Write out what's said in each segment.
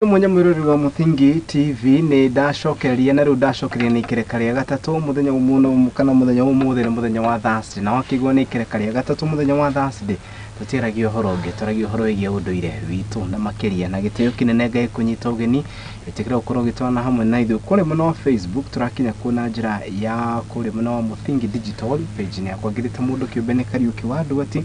Mũnyamwĩrori wa Mũthingi TV nĩ ndacokeria na rĩu ndacokeria nĩ ikereka rĩa gatatũ mũthenya ũmũno kana mũthenya ũmũthĩ nĩ mũthenya wa Thursday, na wakĩigua nĩ ikereka rĩa gatatũ mũthenya wa Thursday tũtiaragia ũhoro ũngĩ, twaragia ũhoro wĩgiĩ ũndũire witũ na makĩria na gĩtĩo kĩnene Ngai kũnyita ũgeni ĩtĩkĩra gũkorwo ũgĩtwarana hamwe na ithuĩ kũrĩa mwena wa Facebook. Tũrakinya kuo na njĩra ya kũrĩa mwena wa Mũthingi Digital page-inĩ yakwa ngĩrĩte mũndũ kĩũmbe nĩ Kariũki wa Nduati.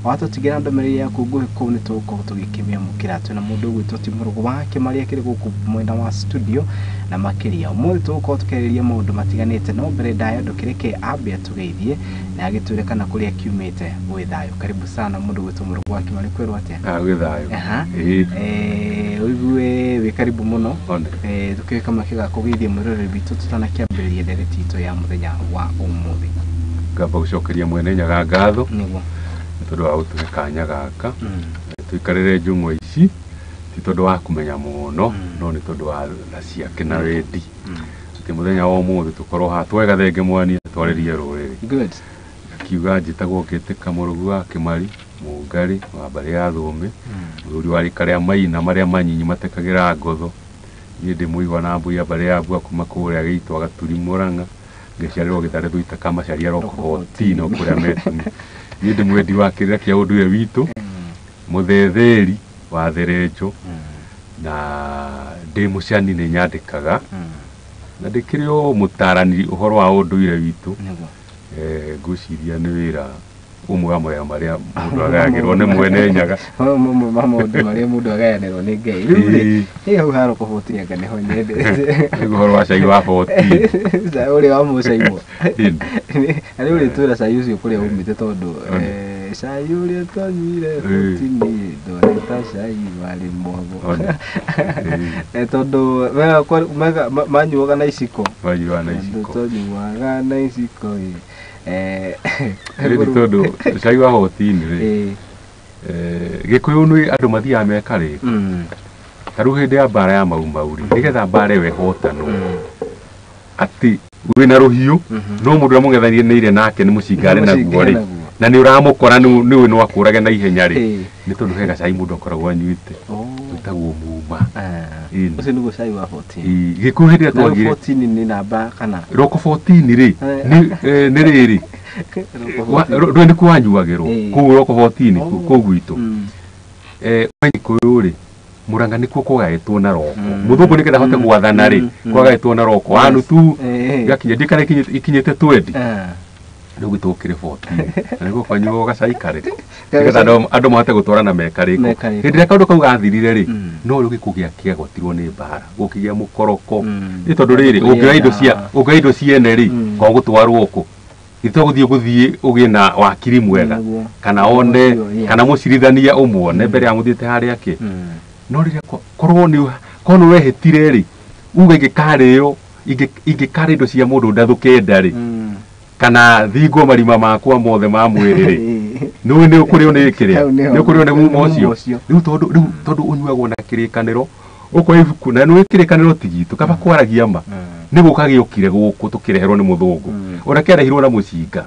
Watũtigĩra ndũmĩrĩri yaku nguhĩ kũu nĩ tũgũkorwo tũgĩkĩmĩamũkĩra. Twĩna mũndũ ũgwĩtwo ti Mũrũgũ wa Kĩmarĩ akĩrĩ gũkũ mwena wa studio na makĩria ũmũthĩ tũgũkorwo tũkĩarĩrĩria maũndũ matiganĩte, no mbere ndaya ndũkĩreke ambe atũgeithie na agĩtwĩre kana kũrĩa akiumĩte gwĩ thayũ. Karibu sana mũndũ ũgwĩtwo Mũrũgũ wa Kĩmarĩ, kwĩrwo atĩa? Ah, gwĩ thayũ. Aha. Ĩĩ. Ũigue wĩ karibu mũno. One. Tũkĩoe kamweke ga kũgeithia mwĩroreri witũ tũtanakĩambĩrĩria ndereti itũ ya mũthenya wa ũmũthĩ. Ngamba gũcokeria mwene Nyaga ngatho nĩguo nĩ tondũ wa gũtũhe kanya gaka tũikarĩre njũng'wa ici, ti tondũ wa kũmenya mũno, no nĩ tondũ wa tha ciake na wendi atĩ mũthenya wa ũmũthĩ tũkorwo haha twoe gathenge mwania twarĩrie rũrĩrĩ. Good. Akiuga njĩtagwo Ngĩtĩka Mũrũgu wa Kĩmari Mũngarĩ wa mbarĩ ya Thũũmĩ, mũthuri wa rika rĩa Maina marĩa manyinyi matekagĩra ngotho. Niĩ ndĩ mũigua na mbui ya mbarĩ ya Mbua kuma kũrĩa gĩitwa Gaturi Mũrang'a, ngĩciarĩrwo Gĩtare Thuita Kamacaria Roko Hotino kũrĩa Metuni. Niĩ ndĩ mwendi wa kĩrĩra kĩa ũndũire witũ, mũthetheri wa therenjo, na ndĩ mũcani, nĩ nyandĩkaga na ndĩkĩrĩ o mũtaraniri ũhoro wa ũndũire witũ. Nĩguo. Ngwĩciria nĩ wĩra ũmwe wa mawĩra marĩa mũndũ agayagĩrwo nĩ mwene Nyaga. Mamwe ma maũndũ marĩa mũndũ agayanĩrwo nĩ Ngai rĩu rĩ. Ĩĩ. Ĩ hau haroko boti anga nĩho nyendete. Nĩguo ũhoro wa cai wa boti. Cai ũrĩa wa mũcaimwo. Ĩni. Na rĩu rĩtwĩra cai ũcio kũrĩa umĩte tondũ One. cai ũrĩa twanyuire Ĩĩ. boti-inĩ ndwarĩ ta cai warĩ mwago. One. Ĩĩ. Tondũ manyuaga na iciko. Manyuaga na Tondũ iciko. twanyuaga na iciko ĩ. Ĩni tondũ cai wa hotini rĩ, Ĩĩ. Gĩkũyũ nĩ andũ mathiaga meka rĩ, ta rĩu hĩndĩ ya mbara ya Mau Mau rĩ, nĩgetha mbara ĩyo ĩhotanwo, atĩ wĩna rũhiũ no mũndũ ũrĩa mũng'ethanĩire nake nĩ mũcinga arĩ naguo rĩ, Mũcinga naguo. na nĩ ũramũkora nĩ ũĩ no akũrage na ihenya rĩ, Ĩĩ. nĩ tondũ he gacai mũndũ akoragwo anyuĩte Oh. wĩtagwo muma. Ah. Ĩni. Ũcio nĩguo cai wa 14. Ĩĩ, Gĩkũyũ hĩndĩ ĩrĩa Na rĩu twagire 14 nĩ namba kana? Roko 14 rĩ, Eh. nĩ rĩrĩ Roko 14. Ndũĩ nĩkuo wanyuagĩrwo Ĩĩ. kũu Roko 14 Oh. kũu gwitũ. Gĩkũyũ rĩ, Mũrang'a nĩkuo kwagaĩtwo na roko. Mũthũngũ nĩgetha ahote gwathana rĩ, kwagaĩtwo na roko wanu tu gakinya ndiĩ kana ikinyĩte twendi. Ah. Rĩu gwitũ gũkĩrĩ 14 na nĩguo kwanyuagwo gacai karĩko nĩgetha andũ mahote gũtwarana mekarĩko. Mekarĩko. Hĩndĩ ĩrĩa kaũndũ kau gathirire rĩ, no rĩu gĩkũ kĩagwatirwo nĩ mbara, gũkĩgĩa mũkoroko, nĩ tondũ rĩrĩ ũngĩoya indo cia ũngĩoya indo ciene rĩ, kwa gũtwarwo kũ gĩtwa gũthiĩ ũgĩe na wakiri mwega Nĩguo. kana one Ũcio, yeah. kana mũcirithania ũmuone mbere ya mũthiĩte harĩa kĩ. No rĩrĩa korwo nĩ korwo nĩ wehĩtire rĩ, uge ingĩkarĩo ingĩkarĩa indo cia mũndũ ndathũke nda rĩ, kana thingwo marima makwa mothe ma mwĩrĩ rĩ, nĩ nĩ ũkũrĩo nĩ kĩrĩa Hau nĩho. nĩ ũkũrĩo nĩ mumo Mumo ũcio. ũcio. Rĩu tondũ ũnyuagwo na kĩrĩkanĩro ũkoya ibuku na nĩ kĩrĩkanĩro ti gitũ kaba kwaragia ma nĩ gũka gĩokire gũkũ tũkĩreherwo nĩ mũthũngũ, ona kĩarehirwo na mũcinga.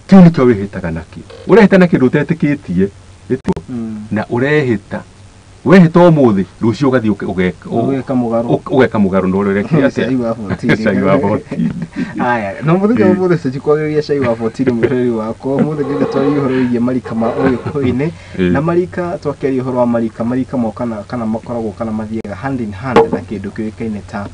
Kĩu nĩkĩo wĩhĩtaga nakĩo, ũrehĩta na kĩndũ ũtetĩkĩtie nĩtio, na ũrehĩta wehĩta ũmũthĩ rũciũ ũgathiĩ Ũgeka mũgarũ. Ũgeka mũgarũ na ũrĩa ũrekire Cai atĩa? wa 14. Cai wa 14. Aya, no mũthenya Ĩĩ. ũmũthĩ tũtikwagĩrĩria cai wa 14 mwĩrori wakwa. Ũmũthĩ ndĩrenda twarie ũhoro wĩgiĩ marika ma ũgĩkũyũ-inĩ. Ĩĩ. Na marika, twakĩaria ũhoro wa marika, marika mokana kana makoragwo kana mathiaga hand in hand na kĩndũ kĩũĩkaine ta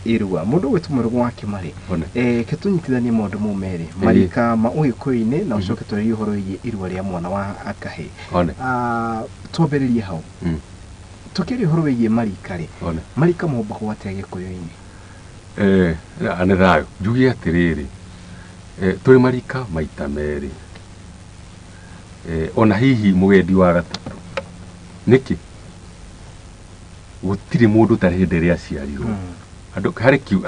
irua. Mũndũ ũgwĩtwo Mũrũgũ wa Kĩmarĩ, One. Ke tũnyitithanie maũndũ mau merĩ, Ĩĩ. marika ma ũgĩkũyũ-inĩ na ũcoke twarie ũhoro wĩgiĩ irua rĩa mwana wa kahĩĩ. One. Twambĩrĩrie hau. Tũkĩaria ũhoro wĩgiĩ marika rĩ, One. marika mombagwo atĩa gĩkũyũ-inĩ? Nĩ thayũ njuge atĩrĩrĩ, tũrĩ marika maita merĩ, ona hihi mũgendi wa gatatũ. Nĩkĩ gũtirĩ mũndũ ũtarĩ hĩndĩ ĩrĩa aciarirwo? Andũ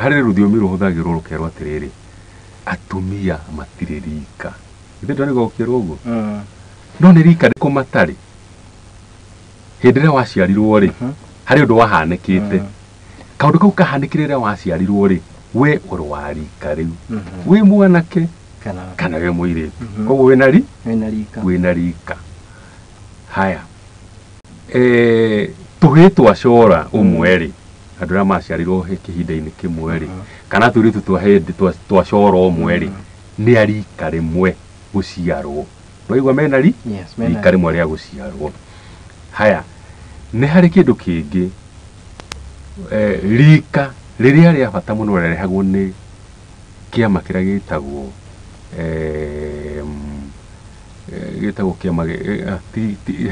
harĩ rũthiomi rũhũthagĩrwo rũkerwo atĩrĩrĩ, atumia matirĩ rika. Githĩ ndwanaigua gũkĩrwo ũguo? No nĩ rika rĩkũ matarĩ? Hĩndĩ ĩrĩa waciarirwo rĩ, harĩ ũndũ wahanĩkĩte. Kaũndũ kau kahanĩkire rĩrĩa waciarirwo rĩ, we ũrĩ wa rika rĩu, wĩ mwanake Kana kana wĩ mũirĩtu. Koguo wĩna ri wĩna rika. Wĩna rika. Haya, Tũhĩĩ twa cora ũmwe rĩ, andũ arĩa maciarirwo kĩhinda-inĩ kĩmwe rĩ, kana tũirĩtu twa hĩndĩ twa cora ũmwe rĩ, nĩ a rika rĩmwe gũciarwo. Waigua mena ri? Yes, mena rika rĩmwe rĩa gũciarwo. Haya, nĩ harĩ kĩndũ kĩngĩ, rika rĩrĩa rĩa bata mũno rĩrehagwo nĩ kĩama kĩrĩa gĩtagwo gĩtagwo kĩama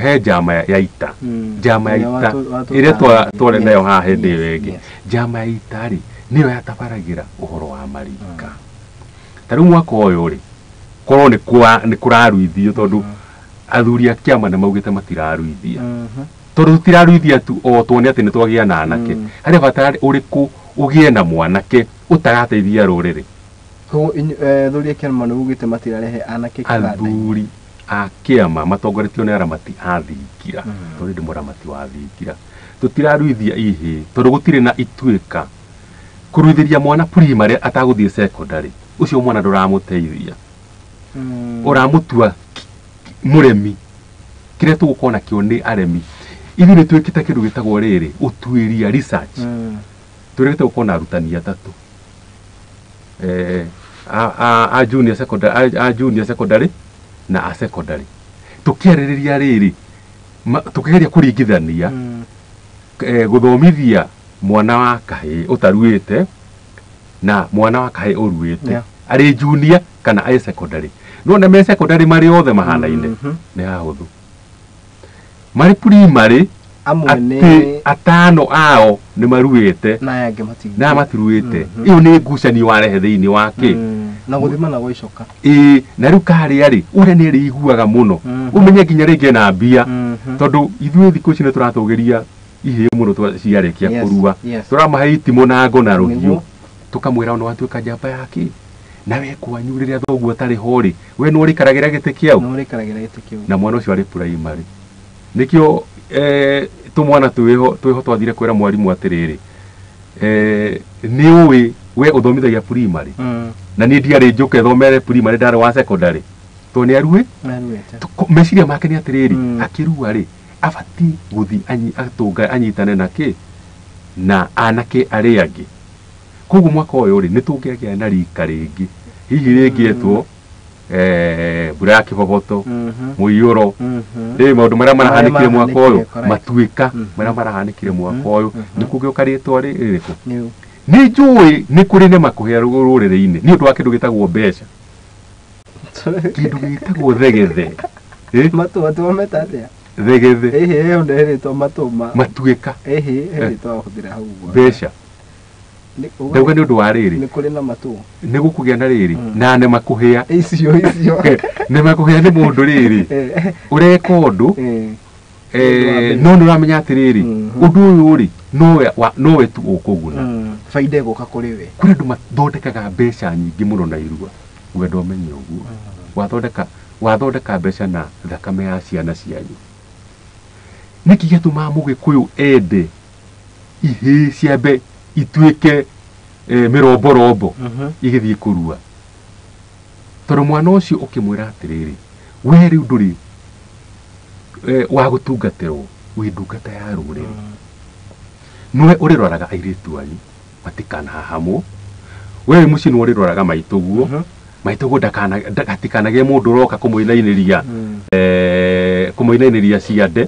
he njama ya ita. Njama ya ita ĩrĩa twarĩ nayo haha hĩndĩ ĩyo ĩngĩ. Njama ya ita rĩ, nĩyo yatabaragĩra ũhoro wa marika. Ta rĩu mwaka ũyũ rĩ, korwo nĩ kũraruithio tondũ athuri a kĩama nĩ maugĩte matiraruithia. Tondũ tũtiraruithia tu o tuone atĩ nĩ twagĩa na anake. Harĩ bata ũrĩkũ ũgĩe na mwanake ũtarateithia rũrĩrĩ? Koguo athuri a kĩama nĩ ugĩte matirarehe anake kĩganda-inĩ. Athuri a kĩama matongoretio nĩ aramati a thingira. Tondũ ndĩ mũramati wa thingira. Tũtiraruithia ihĩĩ tondũ gũtirĩ na ituĩka. Kũruithĩria mwana primary atagũthiĩ secondary, ũcio mwana ndũramũteithia. Ũramũtua mũremi. Kĩrĩa tũgũkorwo nakĩo nĩ aremi. Ithuĩ nĩ twĩkĩte kĩndũ gĩtagwo rĩrĩ, ũtuĩria research. Tũrĩkĩte gũkorwo na arutani atatũ. A junior secondary, a junior secondary na a secondary. Tũkĩarĩrĩria rĩrĩ, tũkĩgeria kũringithania, gũthomithia mwana wa kahĩĩ ũtaruĩte na mwana wa kahĩĩ ũruĩte. Arĩ junior kana arĩ secondary. No na me secondary marĩ othe mahanaine. Nĩ hahũthũ. Marĩ primary amwe atĩ nĩ atano ao nĩ maruĩte na aya angĩ matingĩ. Na matiruĩte. Ĩyo nĩ ngucanio warehe thĩinĩ wa kĩ? Na gũthima na gũicoka. Ĩĩ, na rĩu karĩa rĩ, ũrĩa nĩ ĩrĩiguaga mũno. Ũmenye nginya rĩngĩ ena mbia. Tondũ ithuĩ thikũ ici nĩ tũratũgĩria ihĩĩ mũno ciarĩkia kũrua. Tũramahe itimũ na ngo na rũhiũ. Tũkamwĩra nĩ watuĩka njamba ya kĩ? Na we kwanyu rĩrĩa thoguo atarĩ ho rĩ, we nĩ ũrĩikaragĩra gĩtĩ kĩau? Nĩ ũrĩikaragĩra gĩtĩ kĩu. Na mwana ũcio arĩ primary. Nĩkĩo tũmwana twĩho twathire kwĩra mwarimũ atĩrĩrĩ, nĩ ũĩ we ũthomithagia primary. Na niĩ ndiarĩ njũke thomere primary, ndarĩ wa secondary. Tondũ nĩ aruĩ? Nĩ aruĩte. Meciria make nĩ atĩrĩrĩ, akĩrua rĩ, abatiĩ gũthiĩ atũnga anyitane na kĩ? Na anake arĩa angĩ. Koguo mwaka ũyũ rĩ, nĩ tũngĩagĩa na rika rĩngĩ. Hihi rĩngĩetwo, mbura ya kĩboboto, mũiyũro, rĩ maũndũ marĩa marahanĩkire mwaka ũyũ, matuĩka marĩa marahanĩkire mwaka ũyũ, nĩ kũngĩũka rĩtwa rĩrĩkũ? Nĩ njũĩ nĩ kũrĩ na makũhĩa rũrĩrĩ-inĩ nĩ ũndũ wa kĩndũ gĩtagwo mbeca. Kĩndũ gĩtagwo thegethe. Matũ meta atĩa? Thegethe. Ĩhĩ, ĩyo nĩ rĩtwa matũ Matuĩka. Ĩhĩ, rĩtwa wahũthĩra hau ũguo. Mbeca. Ndauga nĩ ũndũ wa rĩrĩ. Nĩ kũrĩ na matũ. Nĩ gũkũgĩa na rĩrĩ, na nĩ makũhĩa. Icio. Nĩ makũhĩa nĩ mũndũ rĩrĩ. Ũreka ũndũ, no nĩ ũramenya atĩrĩrĩ, ũndũ ũyũ rĩ, nowe tu ũkũguna. Baida ĩgũka kũrĩ we. Kũrĩ andũ mathondekaga mbeca nyingĩ mũno na irua. Wendo ũmenye ũguo. Wathondeka mbeca na thakame ya ciana cianyu. Nĩkĩ gĩatũmaga Mũgĩkũyũ ende ihĩĩ ciambe ituĩke mĩromborombo igĩthiĩ kũrua? Tondũ mwana ũcio ũkĩmwĩra atĩrĩrĩ, we rĩu ndũrĩ wa gũtungatĩrwo, wĩ ndungata ya rũrĩrĩ. Nĩwe ũrĩroraga airĩtu anyu matikanahahamwo. We wĩ mũciĩ nĩwe ũrĩroraga maitũguo. Maitũguo ndakatikanagĩe mũndũ ũroka kũmũinainĩria ciande.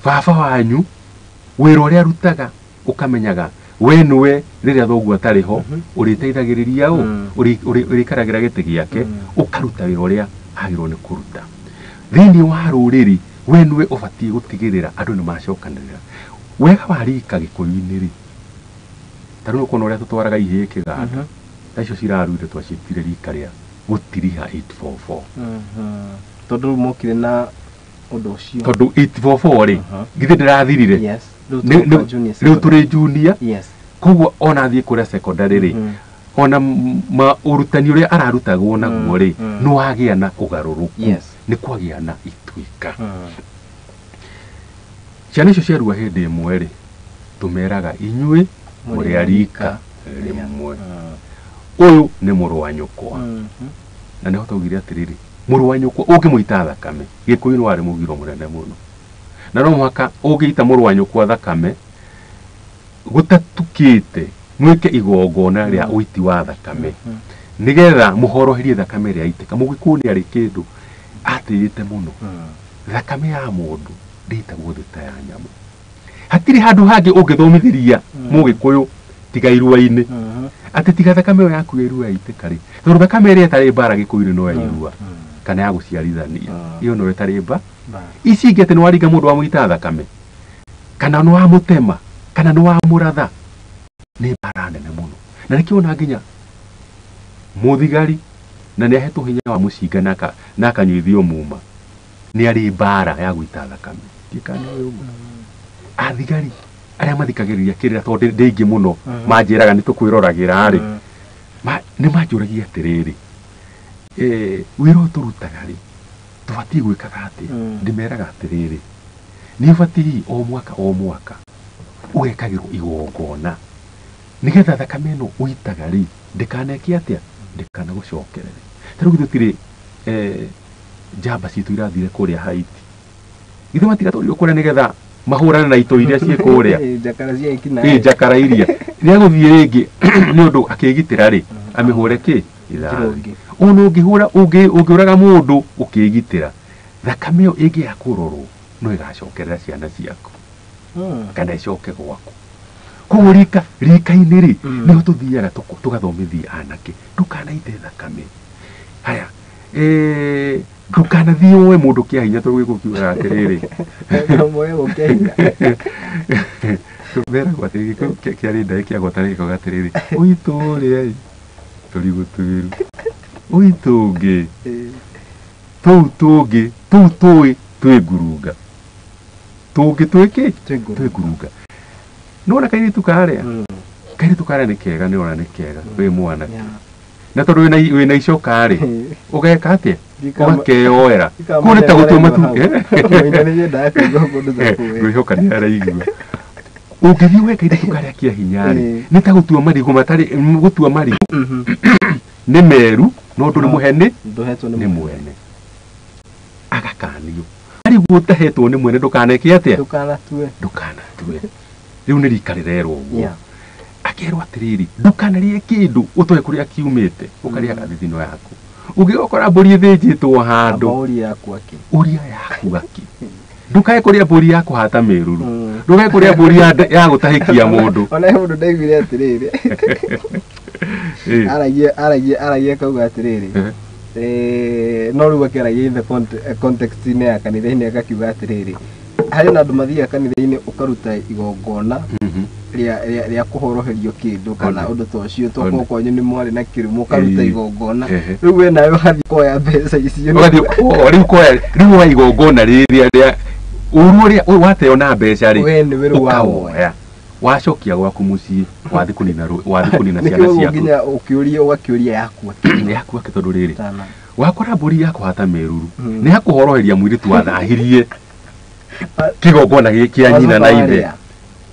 Baba wanyu wĩra ũrĩa arutaga ũkamenyaga we nĩwe rĩrĩa thoguo atarĩ ho, ũrĩteithagĩrĩria ũ, ũrĩikaragĩra gĩtĩ gĩake, ũkaruta wĩra ũrĩa agĩrĩirwo nĩ kũruta. Thĩinĩ wa rũrĩrĩ, we nĩwe ũbatiĩ gũtigĩrĩra andũ nĩ macokanĩrĩra. Wega wa rika Gĩkũyũ-inĩ rĩ, ta rĩu ũkona ũrĩa tũtwaraga ihĩĩ kĩganda, ta icio ciraruire twaciĩtire rika rĩa gũtiriha 844. Tondũ rĩu mokire na ũndũ ũcio. Tondũ 844 rĩ, githĩ ndĩrathirire? Yes. Rĩu Rĩu tũrĩ junior. Koguo ona thiĩ kũrĩa secondary rĩ, ona ũrutani ũrĩa ararutagwo naguo rĩ, nĩ wagĩa na ũgarũrũku. Nĩ kwagĩa na ituĩka. Ciana icio ciarua hĩndĩ ĩmwe rĩ, tũmeraga inyuĩ mũrĩ a rika rĩmwe. Ũyũ nĩ mũrũ wa nyũkwa. Na nĩho twaugire atĩrĩrĩ, mũrũ wa nyũkwa ũngĩmũita thakame, Gĩkũyũ nĩ warĩ mũgiro mũnene mũno. Na no mũhaka ũngĩita mũrũ wa nyũkwa thakame gũtatukĩte mwĩke igongona rĩa ũiti wa thakame nĩgetha mũhoroherie thakame ĩrĩa yaitĩka. Mũgĩkũyũ nĩ arĩ kĩndũ atĩĩte mũno. Thakame ya mũndũ ndĩitagwo thĩ ta ya nyamũ. Hatirĩ handũ hangĩ ũngĩthomithĩria mũgĩkũyũ tiga irua-inĩ, atĩ tiga thakame ĩyo yaku ya irua yaitĩka rĩ, tondũ thakame ĩrĩa ĩtarĩ mbara gĩkũyũ-inĩ no ya irua kana ya gũciarithania, ĩyo no ĩtarĩ mba. Ici ingĩ atĩ nĩ waringa mũndũ wamũita thakame kana nĩ wamũtema kana nĩ wamũratha, nĩ mbara nene mũno. Na nĩkĩo ona nginya mũthigari na nĩ ahetwo hinya wa mũcinga na akanyuithio muma, nĩ arĩ mbara ya gũita thakame. Ndiũĩ kana nĩ ũĩ ũguo. Athigari arĩa mathikagĩrĩria kĩrĩra tondũ ndĩ aingĩ mũno manjĩraga nĩ tũkwĩroragĩra rĩ, nĩ manjũragia atĩrĩrĩ, wĩra ũyũ tũrutaga rĩ, tũbatiĩ gwĩkaga atĩa? Ndĩmeraga atĩrĩrĩ, nĩ ũbatiĩ o mwaka o mwaka ũgekagĩrwo igongona nĩgetha thakame ĩno ũitaga rĩ ndĩkaneke atĩa, ndĩkanagũcokerere. Ta rĩu githĩ gũtirĩ njamba citũ irathire kũrĩa Haiti, githĩ matigatũrirwo kũrĩa nĩgetha mahũrane na itoi iria ciĩ kũrĩa, njakara cia ekinaĩ, njakara iria nĩegũthiĩ rĩngĩ nĩ ũndũ akĩgitĩra rĩ amĩhũre kĩ rithathi. Ona ũngĩhũra ũngĩũraga mũndũ ũkĩgitĩra, thakame ĩyo ĩngĩaga kũrorwo no ĩgacokerera ciana ciaku kana ĩcoke gwaku. Koguo rika-inĩ rĩ nĩho tũthiaga tũgathomithia anake ndũkanaite thakame. Haya, ndũkanathiĩ woe mũndũ kĩa hinya tondũ gĩkũ kiugaga atĩrĩrĩ, meragwo atĩ gĩkũ kĩarĩ ndaĩ kĩagwata gĩkauga atĩrĩrĩ, ũitũ ũrĩa ĩ tũrigũ twĩru, ũitũ ũngĩ tũu tũngĩ tũu tũĩ twĩ ngurunga, tũngĩ twĩ kĩ twĩ ngurunga. Nĩwona kairĩtu karĩa, kairĩtu karĩa nĩ kega, nĩwona nĩ kega wĩ mwanake, na tondũ wĩna icoka rĩ ũgeka atĩa? Ũgakeyoera kũu nĩ ta gũtua matu. Ngwĩhoka nĩ araigua. Ũngĩthiĩ woe kairĩtu karĩa kĩa hinya rĩ, nĩ ta gũtua marigũ matarĩ, gũtua marigũ nĩ meru no ndũrĩ mũhe nĩ mwene, agakanio marigũ ũtahetwo nĩ mwene ndũkaneke atĩa? Ndũkanatue. Rĩu nĩ rika rĩrerwo ũguo. Akerwo atĩrĩrĩ, ndũkanarĩe kĩndũ ũtoe kũrĩa kiumĩte, ũkarĩaga thithino yaku. Ũngĩgokora mbũri ĩthĩnjĩtwo handũ, ũria yaku akĩ. Ndũkae kũrĩa mbũri ya kũhata mĩruru, ndũkae kũrĩa mbũri ya gũtahĩkia mũndũ. Ona he mũndũ ndaiguire atĩrĩrĩ, aragia akauga atĩrĩrĩ, no rĩu akĩaragia in the context-inĩ ya kanitha-inĩ akakiuga atĩrĩrĩ, harĩ na andũ mathiaga kanitha-inĩ ũkaruta igongona rĩa kũhoroherio kĩndũ kana ũndũ ta ũcio, tokorwo kwanyu nĩ mwarĩ na kĩrumo ũkaruta igongona, rĩu we nawe ũgathiĩ koya mbeca icio, ũgathiĩ rĩu koya rĩu woya igongona rĩrĩa rĩa ũru ũrĩa wateo na mbeca rĩ, we nĩwe rĩu wawoya wacokia gwaku mũciĩ, wathiĩ kũnina ciana ciaku. Nginya ũkĩũria ũgakĩũria yaku akĩ, yaku akĩ, tondũ rĩrĩ wakora mbũri ya kũhata mĩruru nĩ ya kũhoroheria mũirĩtu wathahirie kĩgongona kĩa nyina na ithe.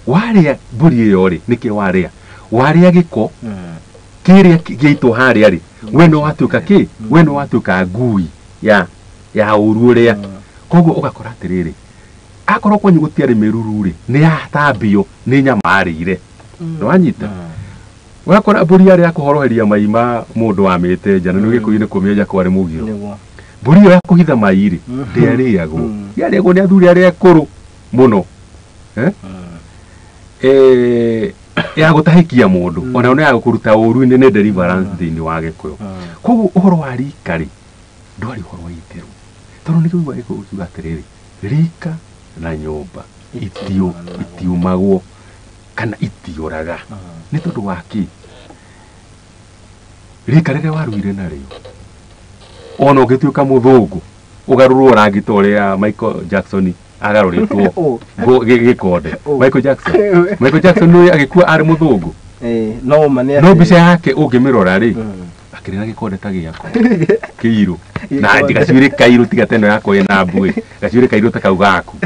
Warĩa mbũri ĩyo rĩ, nĩkĩ warĩa? Warĩa gĩko kĩrĩa gĩaitwo harĩa rĩ, we nĩ watuĩka kĩ? We nĩ watuĩka ngui ya ũru ũrĩa. Koguo ũgakora atĩrĩrĩ, akorwo kwanyu gũtiarĩ mĩruru rĩ, nĩ yatambio nĩ nyama arĩire. Nĩwanyita? Ũgakora mbũri yarĩ ya kũhoroheria mai ma mũndũ wamĩte nja, na nĩ gĩkũyũ-inĩ kũmĩenja kwarĩ mũgiro. Mbũri ĩyo ya kũhitha mai rĩ, ndĩarĩagwo. Yarĩagwo nĩ athuri arĩa akũrũ mũno. Ya gũtahĩkia mũndũ, ona nĩ ya kũruta ũru-inĩ nĩ deliverance thĩinĩ wa gĩkũyũ. Koguo ũhoro wa rika rĩ, ndwarĩ ũhoro wa itherũ. Tondũ nĩkĩo ũiguaga gĩkũyũ gĩkiuga atĩrĩrĩ, rika na nyũmba itiumagwo kana itiũraga. Nĩ tondũ wa kĩ? Rika rĩrĩa waruire narĩo, ona ũngĩtuĩka mũthũngũ, ũgarũrwo rangi ta ũrĩa Michael Jackson agarũrĩtwo gĩkonde. Michael Jackson nĩ agĩkua arĩ mũthũngũ. No mbica yake ũngĩmĩrora rĩ, akĩrĩ na gĩkonde ta gĩakwa kĩirũ, na gacuĩrĩ kairũ tiga ta ĩno yakwa ĩna mbuĩ, gacuĩrĩ kairũ ta kau gaku.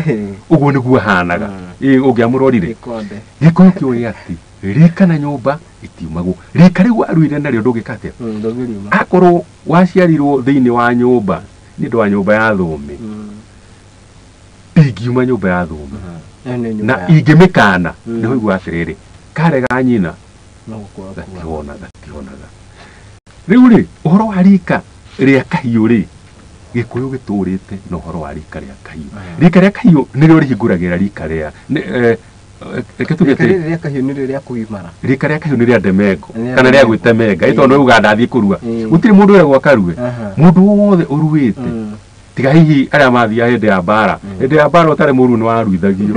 Ũguo nĩguo ahanaga. Ũngĩamũrorire gĩkũyũ kĩũĩ atĩ rika na nyũmba itiumagwo. Rika rĩu waruire narĩo ndũngĩka atĩa? Akorwo waciarirwo thĩinĩ wa nyũmba, nĩ ũndũ wa nyũmba ya thũmĩ, Ndingiuma nyũmba ya thome na ingĩmĩkana nĩ ũigua atĩrĩrĩ kare ga nyina gatihonaga. Rĩu rĩ ũhoro wa rika rĩa kahiũ rĩ Gĩkũyũ gĩtũrĩte na ũhoro wa rika rĩa kahiũ. Rika rĩa kahiũ nĩrĩo rĩhingũragĩra rika rĩa rika rĩa kahiũ nĩrĩo rĩa kũgimara. Rika rĩa kahiũ nĩ rĩa ndemengo kana rĩa gwĩtemenga ĩ tondũ uga ndathiĩ kũrua gũtirĩ mũndũ wĩragwo akarue. Mũndũ wothe ũruĩte tiga hihi arĩa mathiaga hĩndĩ ya mbara, hĩndĩ ya mbara ũtarĩ mũru nĩ waruithagio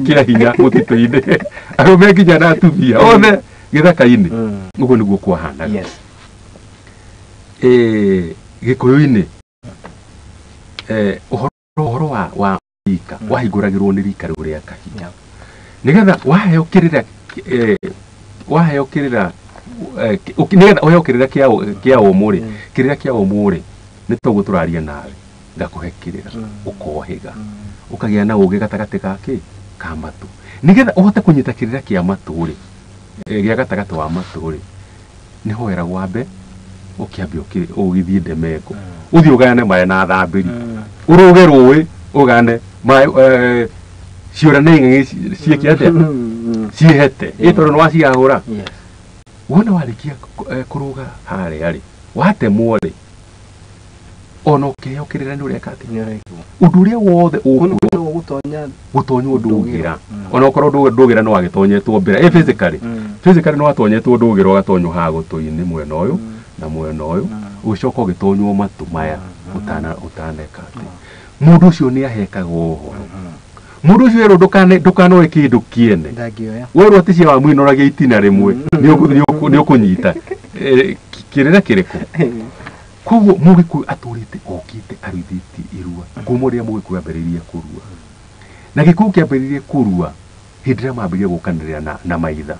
kĩa hinya mũtitũ-inĩ, arũme nginya na atumia othe gĩthaka-inĩ. Ũguo nĩguo kwahanaga. Gĩkũyũ-inĩ ũhoro wa rika wahingũragĩrwo nĩ rika rĩu rĩa kahiũ nĩgetha waheo kĩrĩra waheo kĩrĩra nĩgetha ũheo kĩrĩra kĩa ũmũ rĩ, kĩrĩra kĩa ũmũ rĩ nĩ toguo tũraria nawe ngakũhe kĩrĩra ũkohĩga ũkagĩa na ũgĩ gatagatĩ ga kĩ ka matũ nĩgetha ũhote kũnyita kĩrĩra kĩa matũ rĩ gĩa gatagatĩ wa matũ rĩ nĩ hoeragwo wambe ũkĩambia ũgĩthiĩ ndemengo ũthiĩ ũgayane maĩ na thambĩri ũrũge rũĩ ũgayane maĩ ciũra nĩ ng'ang'i ciĩke atĩa ciĩhete ĩ tondũ nĩ waciahũra. Wona warĩkia kũrũga harĩa rĩ watemwo rĩ ona ũkĩheo kĩrĩra nĩ ũreka atĩa ũndũ ũrĩa wothe ũgũtonywo ndũgĩra ona okorwo ndũgĩra nĩ wagĩtonyetwo mbere physically physically nĩ watonyetwo ndũgĩra ũgatonywo haha gũtũ-inĩ mwena ũyũ na mwena ũyũ ũgĩcoka ũgĩtonywo matũ maya ũtaneka atĩ mũndũ ũcio nĩ ahekaga ũhoro. Mũndũ ũcio erwo ndũkanoe kĩndũ kĩene werwo atĩ cia wamwinoragia itina rĩmwe nĩ ũkũnyita kĩrĩra kĩrĩkũ. Koguo Mũgĩkũyũ atũrĩte okĩte aruithĩtie irua kuma ũrĩa Mũgĩkũyũ ambĩrĩirie kũrua. Na Gĩkũyũ kĩambĩrĩirie kũrua hĩndĩ ĩrĩa mambĩrĩirie gũkanĩrĩra na maitha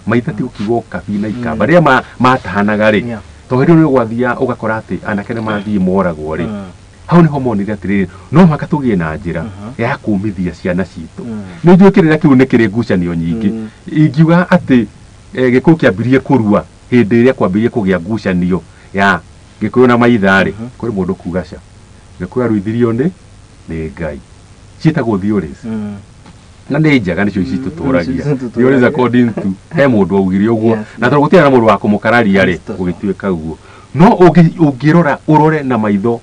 maitha ti gũkiuga ũkabi na ikamba rĩrĩa matahanaga rĩ tondũ hĩndĩ ĩyo nĩ gwathiaga ũgakora atĩ anake nĩ mathiĩ moragwo rĩ hau nĩho monire atĩrĩrĩ no mũhaka tũgĩe na njĩra ya kũmithia ciana citũ. Nĩ njũĩ kĩrĩra kĩu nĩ kĩrĩ ngucanio nyingĩ. Ingiuga atĩ Gĩkũyũ kĩambirie kũrua hĩndĩ ĩrĩa kwambĩrĩirie kũgĩa ngucanio ya Gĩkũyũ na maitha rĩ kũrĩ mũndũ kuga ca Gĩkũyũ aruithirio nĩ Ngai ciĩtagwo theories na nĩ njega nĩcio ici tũtũragia theories according to he mũndũ augire ũguo na tondũ gũtirĩ na mũndũ wa kũmũkararia rĩ gũgĩtuĩka ũguo. No ũngĩrora ũrore na maitho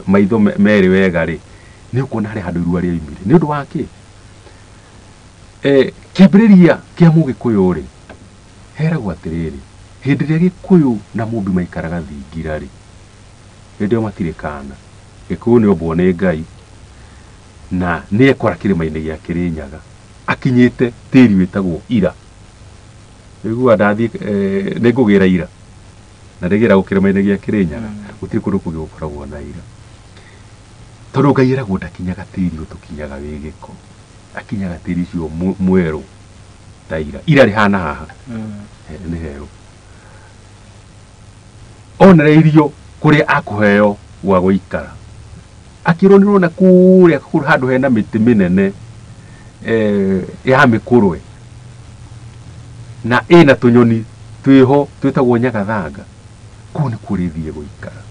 maitho merĩ wega rĩ nĩ ũkuona harĩ handũ irua rĩoimire nĩ ũndũ wa kĩ kĩambĩrĩria kĩa Mũgĩkũyũ rĩ heragwo atĩrĩrĩ hĩndĩ ĩrĩa Gĩkũyũ na Mũmbi maikaraga thingira rĩ hĩndĩ ĩyo matirĩ kana. Gĩkũyũ nĩ ombwo nĩ Ngai na nĩ ekora kĩrĩma-inĩ gĩa Kĩrĩnyaga akinyĩte tĩri wĩtagwo ira. Nĩguo ndathiĩ nĩ ngũgĩra ira na ndĩgĩragwo kĩrĩma-inĩ gĩa Kĩrĩnyaga gũtirĩ kũndũ kũngĩ gũkoragwo na ira tondũ Ngai eragwo ndakinyaga tĩri ũtũkinyaga wĩ gĩko akinyaga tĩri ũcio mwerũ ta ira. Ira rĩhana haha nĩ herũ. Onereirio kũrĩa akũheo gwa gũikara akĩrwo nĩrona kũrĩa handũ hena mĩtĩ mĩnene ya mĩkũrwe na ĩna tũnyoni twĩho twĩtagwo nyagathanga kũu nĩkuo rĩthiĩ gũikara.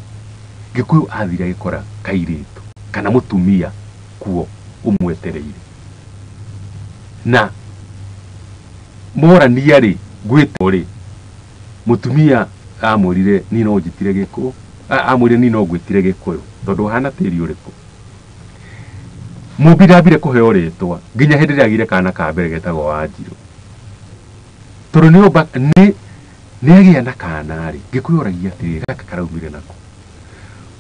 Gĩkũyũ athire agĩkora kairĩtu kana mũtumia kuo ũmwetereire na morania rĩ ngwĩtwo rĩ mũtumia amwĩrire niĩ no njĩtire Gĩkũyũ amwĩrire niĩ no ngwĩtire Gĩkũyũ tondũ ũhana tĩri ũrĩkũ. Mũmbi ndambire kũheo rĩtwa nginya hĩndĩ ĩrĩa agire kana ka mbere getagwo Wanjirũ tondũ nĩ agĩa na kana rĩ Gĩkũyũ oragia atĩrĩrĩ gaka karaumire nako.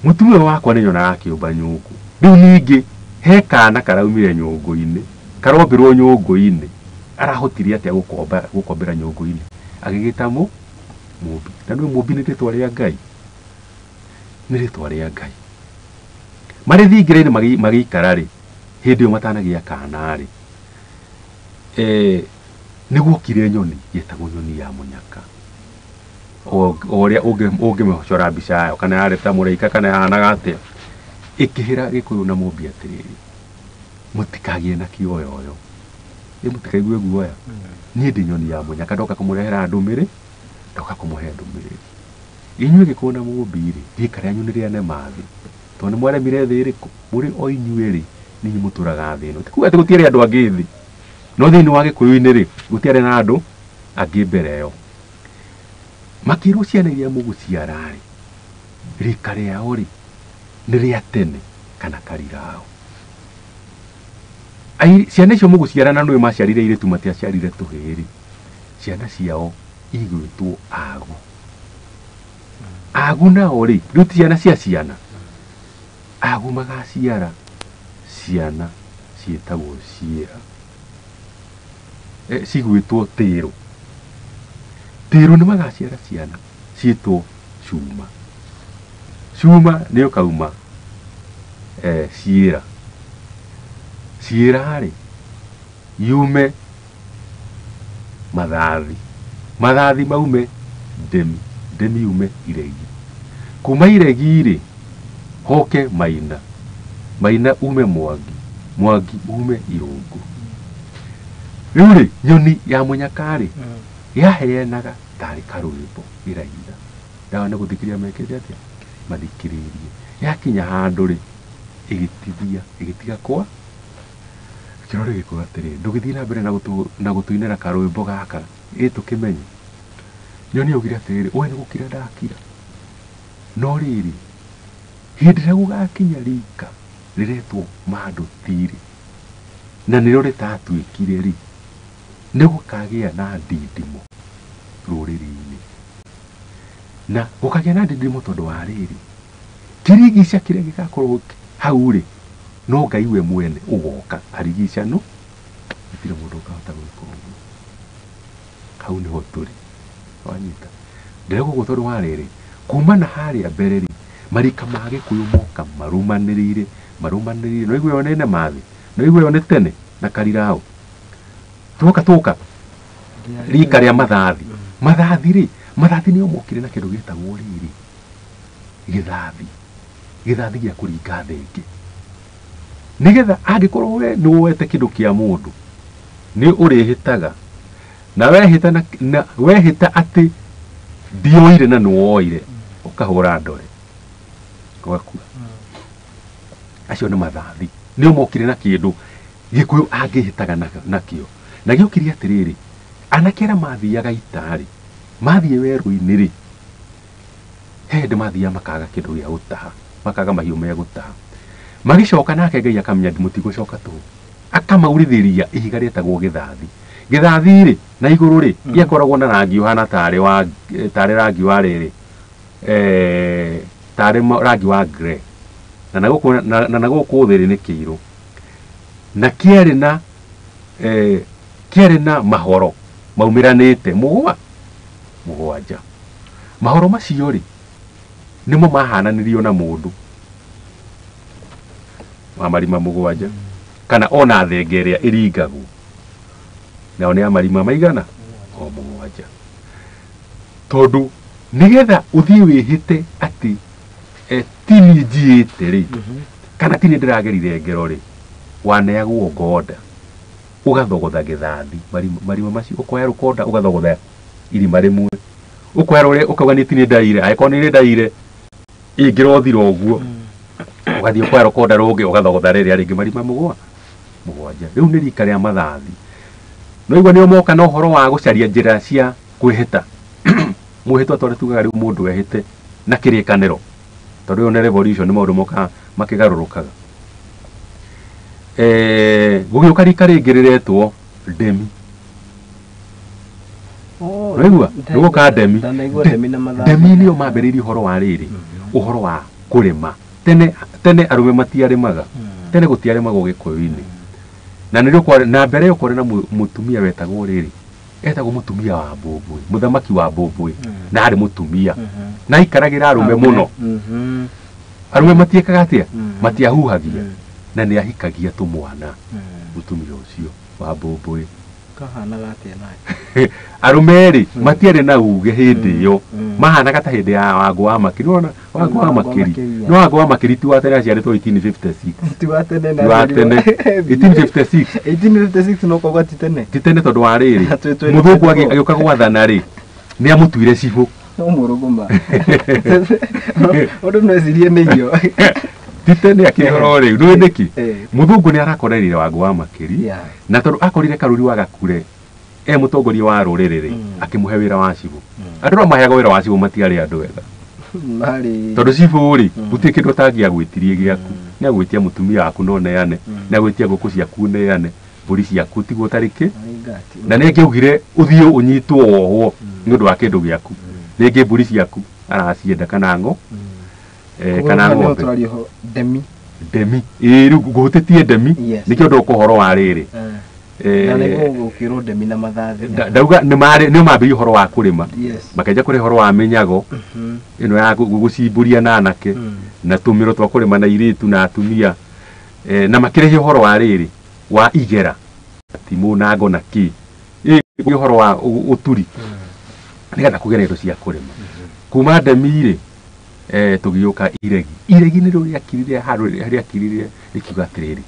Mũtumia wakwa nĩ nyonaga akĩũmba nyũngũ rĩu ningĩ he kana karaumire nyũngũ-inĩ karombĩrwo nyũngũ-inĩ arahotire atĩa gũkombera nyũngũ-inĩ agĩgĩta Mũmbi. Na nĩ Mũmbi nĩ rĩtwa rĩa Ngai nĩ rĩtwa rĩa Ngai. Marĩ thingira-inĩ magĩikara rĩ hĩndĩ ĩyo matanagĩa kana rĩ nĩ guokire nyoni yetagwo nyoni ya mũnyaka o ũrĩa ũngĩmĩcora mbica yayo kana yarĩ ta mũraika kana yahanaga atĩa ĩkĩhĩra Gĩkũyũ na Mũmbi atĩrĩrĩ mũtikagĩe na kĩoyoyo ĩ mũtikaigue guoya niĩ ndĩ nyoni ya mũnyaka ndoka kũmũrehera ndũmĩrĩ ndoka kũmũhe ndũmĩrĩri inyuĩ Gĩkũyũ na Mũmbi rĩ rika rĩanyu nĩ rĩa nemathi Tondũ nĩ mwaremire thĩ ĩrĩkũ? Mũrĩ o inyuĩ rĩ, nĩ inyuĩ mũtũraga thĩ ĩno. Ti kuga atĩ gũtiarĩ andũ angĩ thĩ. No thĩinĩ wa Gĩkũyũ-inĩ rĩ, gũtiarĩ na andũ angĩ mbere ĩyo. Makĩrwo ciana iria mũgũciara rĩ, rika rĩao rĩ, nĩ rĩa tene kana karirao. Ciana icio mũgũciara na nĩwe maciarire airĩtu matiaciarire tũhĩĩ rĩ, ciana ciao igwĩtwo agu. Agu nao rĩ, rĩu ti ciana cia ciana. Agu magaciara ciana ciĩtagwo ciĩra. Cigwĩtwo tĩrũ. Tĩrũ nĩ magaciara ciana ciĩtwo cuma. Cuma nĩ ũkauma ciĩra. Ciĩra rĩ, yume mathathi. Mathathi maume ndemi. Ndemi yume iregi. Kuma iregi rĩ, hoke maina. Maina ume mwangi. Mwangi ume irũngũ. Rĩu rĩ, nyoni ya mũnyaka rĩ, yaheanaga tarĩ karwĩmbo ĩraina. Ndawa nĩ gũthikĩrĩria mekĩte atĩa? Mathikĩrĩirie. Yakinya handũ rĩ, ĩgĩtithia, ĩgĩtiga kwa kĩrore gĩkuga atĩrĩ, ndũgĩthiĩ na mbere na gũtũinĩra karwĩmbo gaka, ĩ tũkĩmenye. Nyoni yaugire atĩrĩrĩ, we nĩ gũkira ndakira. No rĩrĩ, hĩndĩ ĩrĩa gũgakinya rika rĩretwo mandũ tirĩ, na nĩrĩo rĩtatuĩkire rĩ, nĩ gũkagĩa na ndindimo rũrĩrĩ-inĩ. Na gũkagĩa na ndindimo tondũ wa rĩrĩ, kĩrigica kĩrĩa gĩgakorwo hau rĩ, no Ngai we mwene ũgoka arigica no gũtirĩ mũndũ ũkahota gwĩka ũguo. Hau nĩho tũrĩ. Wanyita? Ndĩrauga ũguo tondũ wa rĩrĩ, kuma na harĩa mbere rĩ, marika ma Gĩkũyũ moka marũmanĩrĩire, marũmanĩrĩire. No igue ĩyo nĩ Nemathi, no igue ĩyo nĩ tene na Karirao. Tuoka tuoka rika rĩa mathathi. Mathathi rĩ, mathathi nĩo mokire na kĩndũ gĩtagwo rĩrĩ, gĩthathi. Gĩthathi gĩa kũringa thenge. Nĩgetha angĩkorwo we nĩ woete kĩndũ kĩa mũndũ, nĩ ũrĩhĩtaga. Na wehĩta na wehĩta atĩ ndioire na nĩ woire, ũkahũra ndore. Ũgakua. Acio nĩ mathathi. Nĩo mokire na kĩndũ Gĩkũyũ angĩhĩtaga nakĩo. Na gĩokire atĩrĩrĩ, anake arĩa mathiaga ita-rĩ, mathiĩ werũ-inĩ rĩ, he hĩndĩ mathiaga makaga kĩndũ gĩa gũtaha, makaga mahiũ me gũtaha. Magĩcoka nake Ngai akamenya mũtigũcoka tũhũ. Akamaurithĩria ihiga rĩetagwo gĩthathi. Gĩthathi rĩ, na igũrũ rĩ, gĩakoragwo na rangi ũhana tarĩ wa tarĩ rangi wa rĩrĩ, tarĩ rangi wa grey. Na na gũkũ na gũkũ thĩ rĩ nĩ kĩirũ. Na kĩarĩ na kĩarĩ na mahoro maumĩranĩte mũgwanja. Mahoro macio rĩ, nĩmo mahananirio na mũndũ wa marima mũgwanja, kana ona thenge ĩrĩa ĩringagwo nao nĩ a marima maigana o mũgwanja. Tondũ nĩgetha ũthiĩ wĩhĩte atĩ ti niĩ njiĩte rĩ, kana ti niĩ ndĩragerire ngero rĩ, waneagwo ngonda, ũgathogotha gĩthathi, marima macio ũkoya rũkonda ũgathogotha irima rĩmwe, ũkoya rũrĩa ũkauga niĩ ti niĩ ndaire, angĩkorwo nĩ niĩ ndaire ĩngĩrothira ũguo, ũgathiĩ ũkoya rũkonda rũngĩ ũgathogotha rĩrĩa rĩngĩ marima mũgwanja. Rĩu nĩ rika rĩa mathathi. No igua nĩo moka na ũhoro wa gũcaria njĩra cia kwĩhĩta. Mwĩhĩtwa tondũ tugaga rĩu mũndũ ehĩte na kĩrĩkanĩro, tondũ ĩyo nĩ revolution, nĩ maũndũ mokaga makĩgarũrũkaga. Gũgĩũka rika rĩngĩ rĩretwo ndemi. Ũraigua? Nĩgũka ndemi. Ndemi nĩo mambĩrĩirie ũhoro wa rĩrĩ, ũhoro wa kũrĩma. Tene tene arũme matiarĩmaga. Tene gũtiarĩmagwo Gĩkũyũ-inĩ. Na nĩrĩo kwarĩ na mbere ĩyo kwarĩ na mũtumia wetagwo rĩrĩ, etagwo mũtumia wa Mbũmbũĩ, mũthamaki wa Mbũmbũĩ, na arĩ mũtumia. Na aikaragĩra arũme mũno. Arũme matiĩkaga atĩa? Matiahuhagia. Na nĩ ahikagia tũmwana mũtumia ũcio wa Mbũmbũĩ. Kahanaga atĩa nake? Arũme rĩ, matiarĩ na uge hĩndĩ ĩyo. Mahanaga ta hĩndĩ ya Wangũ wa Makĩri. Nĩwona Wangũ wa Makĩri? No Wangũ wa Makĩri ti wa tene, aciarĩtwo 1856. Ti wa tene na Ti wa tene. 1856. 1856 no koguo ti tene. Ti tene tondũ wa rĩrĩ, mũthũngũ agĩũka gwathana rĩ, nĩ amũtuire cibũ. No mũrũgũma. Ũndũ no ecirie nĩ irio. Ti tene akĩrĩ oro rĩu. Nĩũĩ nĩkĩ? Mũthũngũ nĩ arakorereire Wangũ wa Makĩri na tondũ akorire Karuri wa Gakure e mũtongoria wa rũrĩrĩ rĩ, akĩmũhe wĩra wa cibũ. Andũ arĩa maheagwo wĩra wa cibũ matiarĩ andũ ega. Tondũ cibũ rĩ, gũtirĩ kĩndũ atangĩagwĩtirie gĩaku. Nĩ agwĩtia mũtumia waku na ũneane, nĩ agwĩtia ngũkũ ciaku ũneane, mbũri ciaku tigwo ũtarĩ kĩ. Na nĩ angĩaugire ũthiĩ ũnyitwo wohwo nĩ ũndũ wa kĩndũ gĩaku. Rĩngĩ mbũri ciaku aracienda kana ngo, kana ng'ombe. Ndemi. Ndemi. Ĩĩ rĩu ngũhutĩtie ndemi. Nĩkĩo ndoka ũhoro wa rĩrĩ. Na nĩguo gũkĩrwo ndemi na mathathi. Ndauga nĩ marĩ nĩ mambĩrĩria ũhoro wa kũrĩma. Makenja kũrĩ ũhoro wa mĩnyago. Ĩno ya gũcimbũria na anake na tũmĩro twa kũrĩma na airĩtu na atumia. Na makĩrehe ũhoro wa rĩrĩ wa igera. Timũ na ngo na kĩ. Ĩ ũhoro wa ũturi. Nĩgetha kũgĩe na indo cia kũrĩma. Kuma ndemi rĩ, tũgĩũka iregi. Iregi nĩrĩo rĩakirire handũ rĩakirire rĩkiuga atĩrĩrĩ,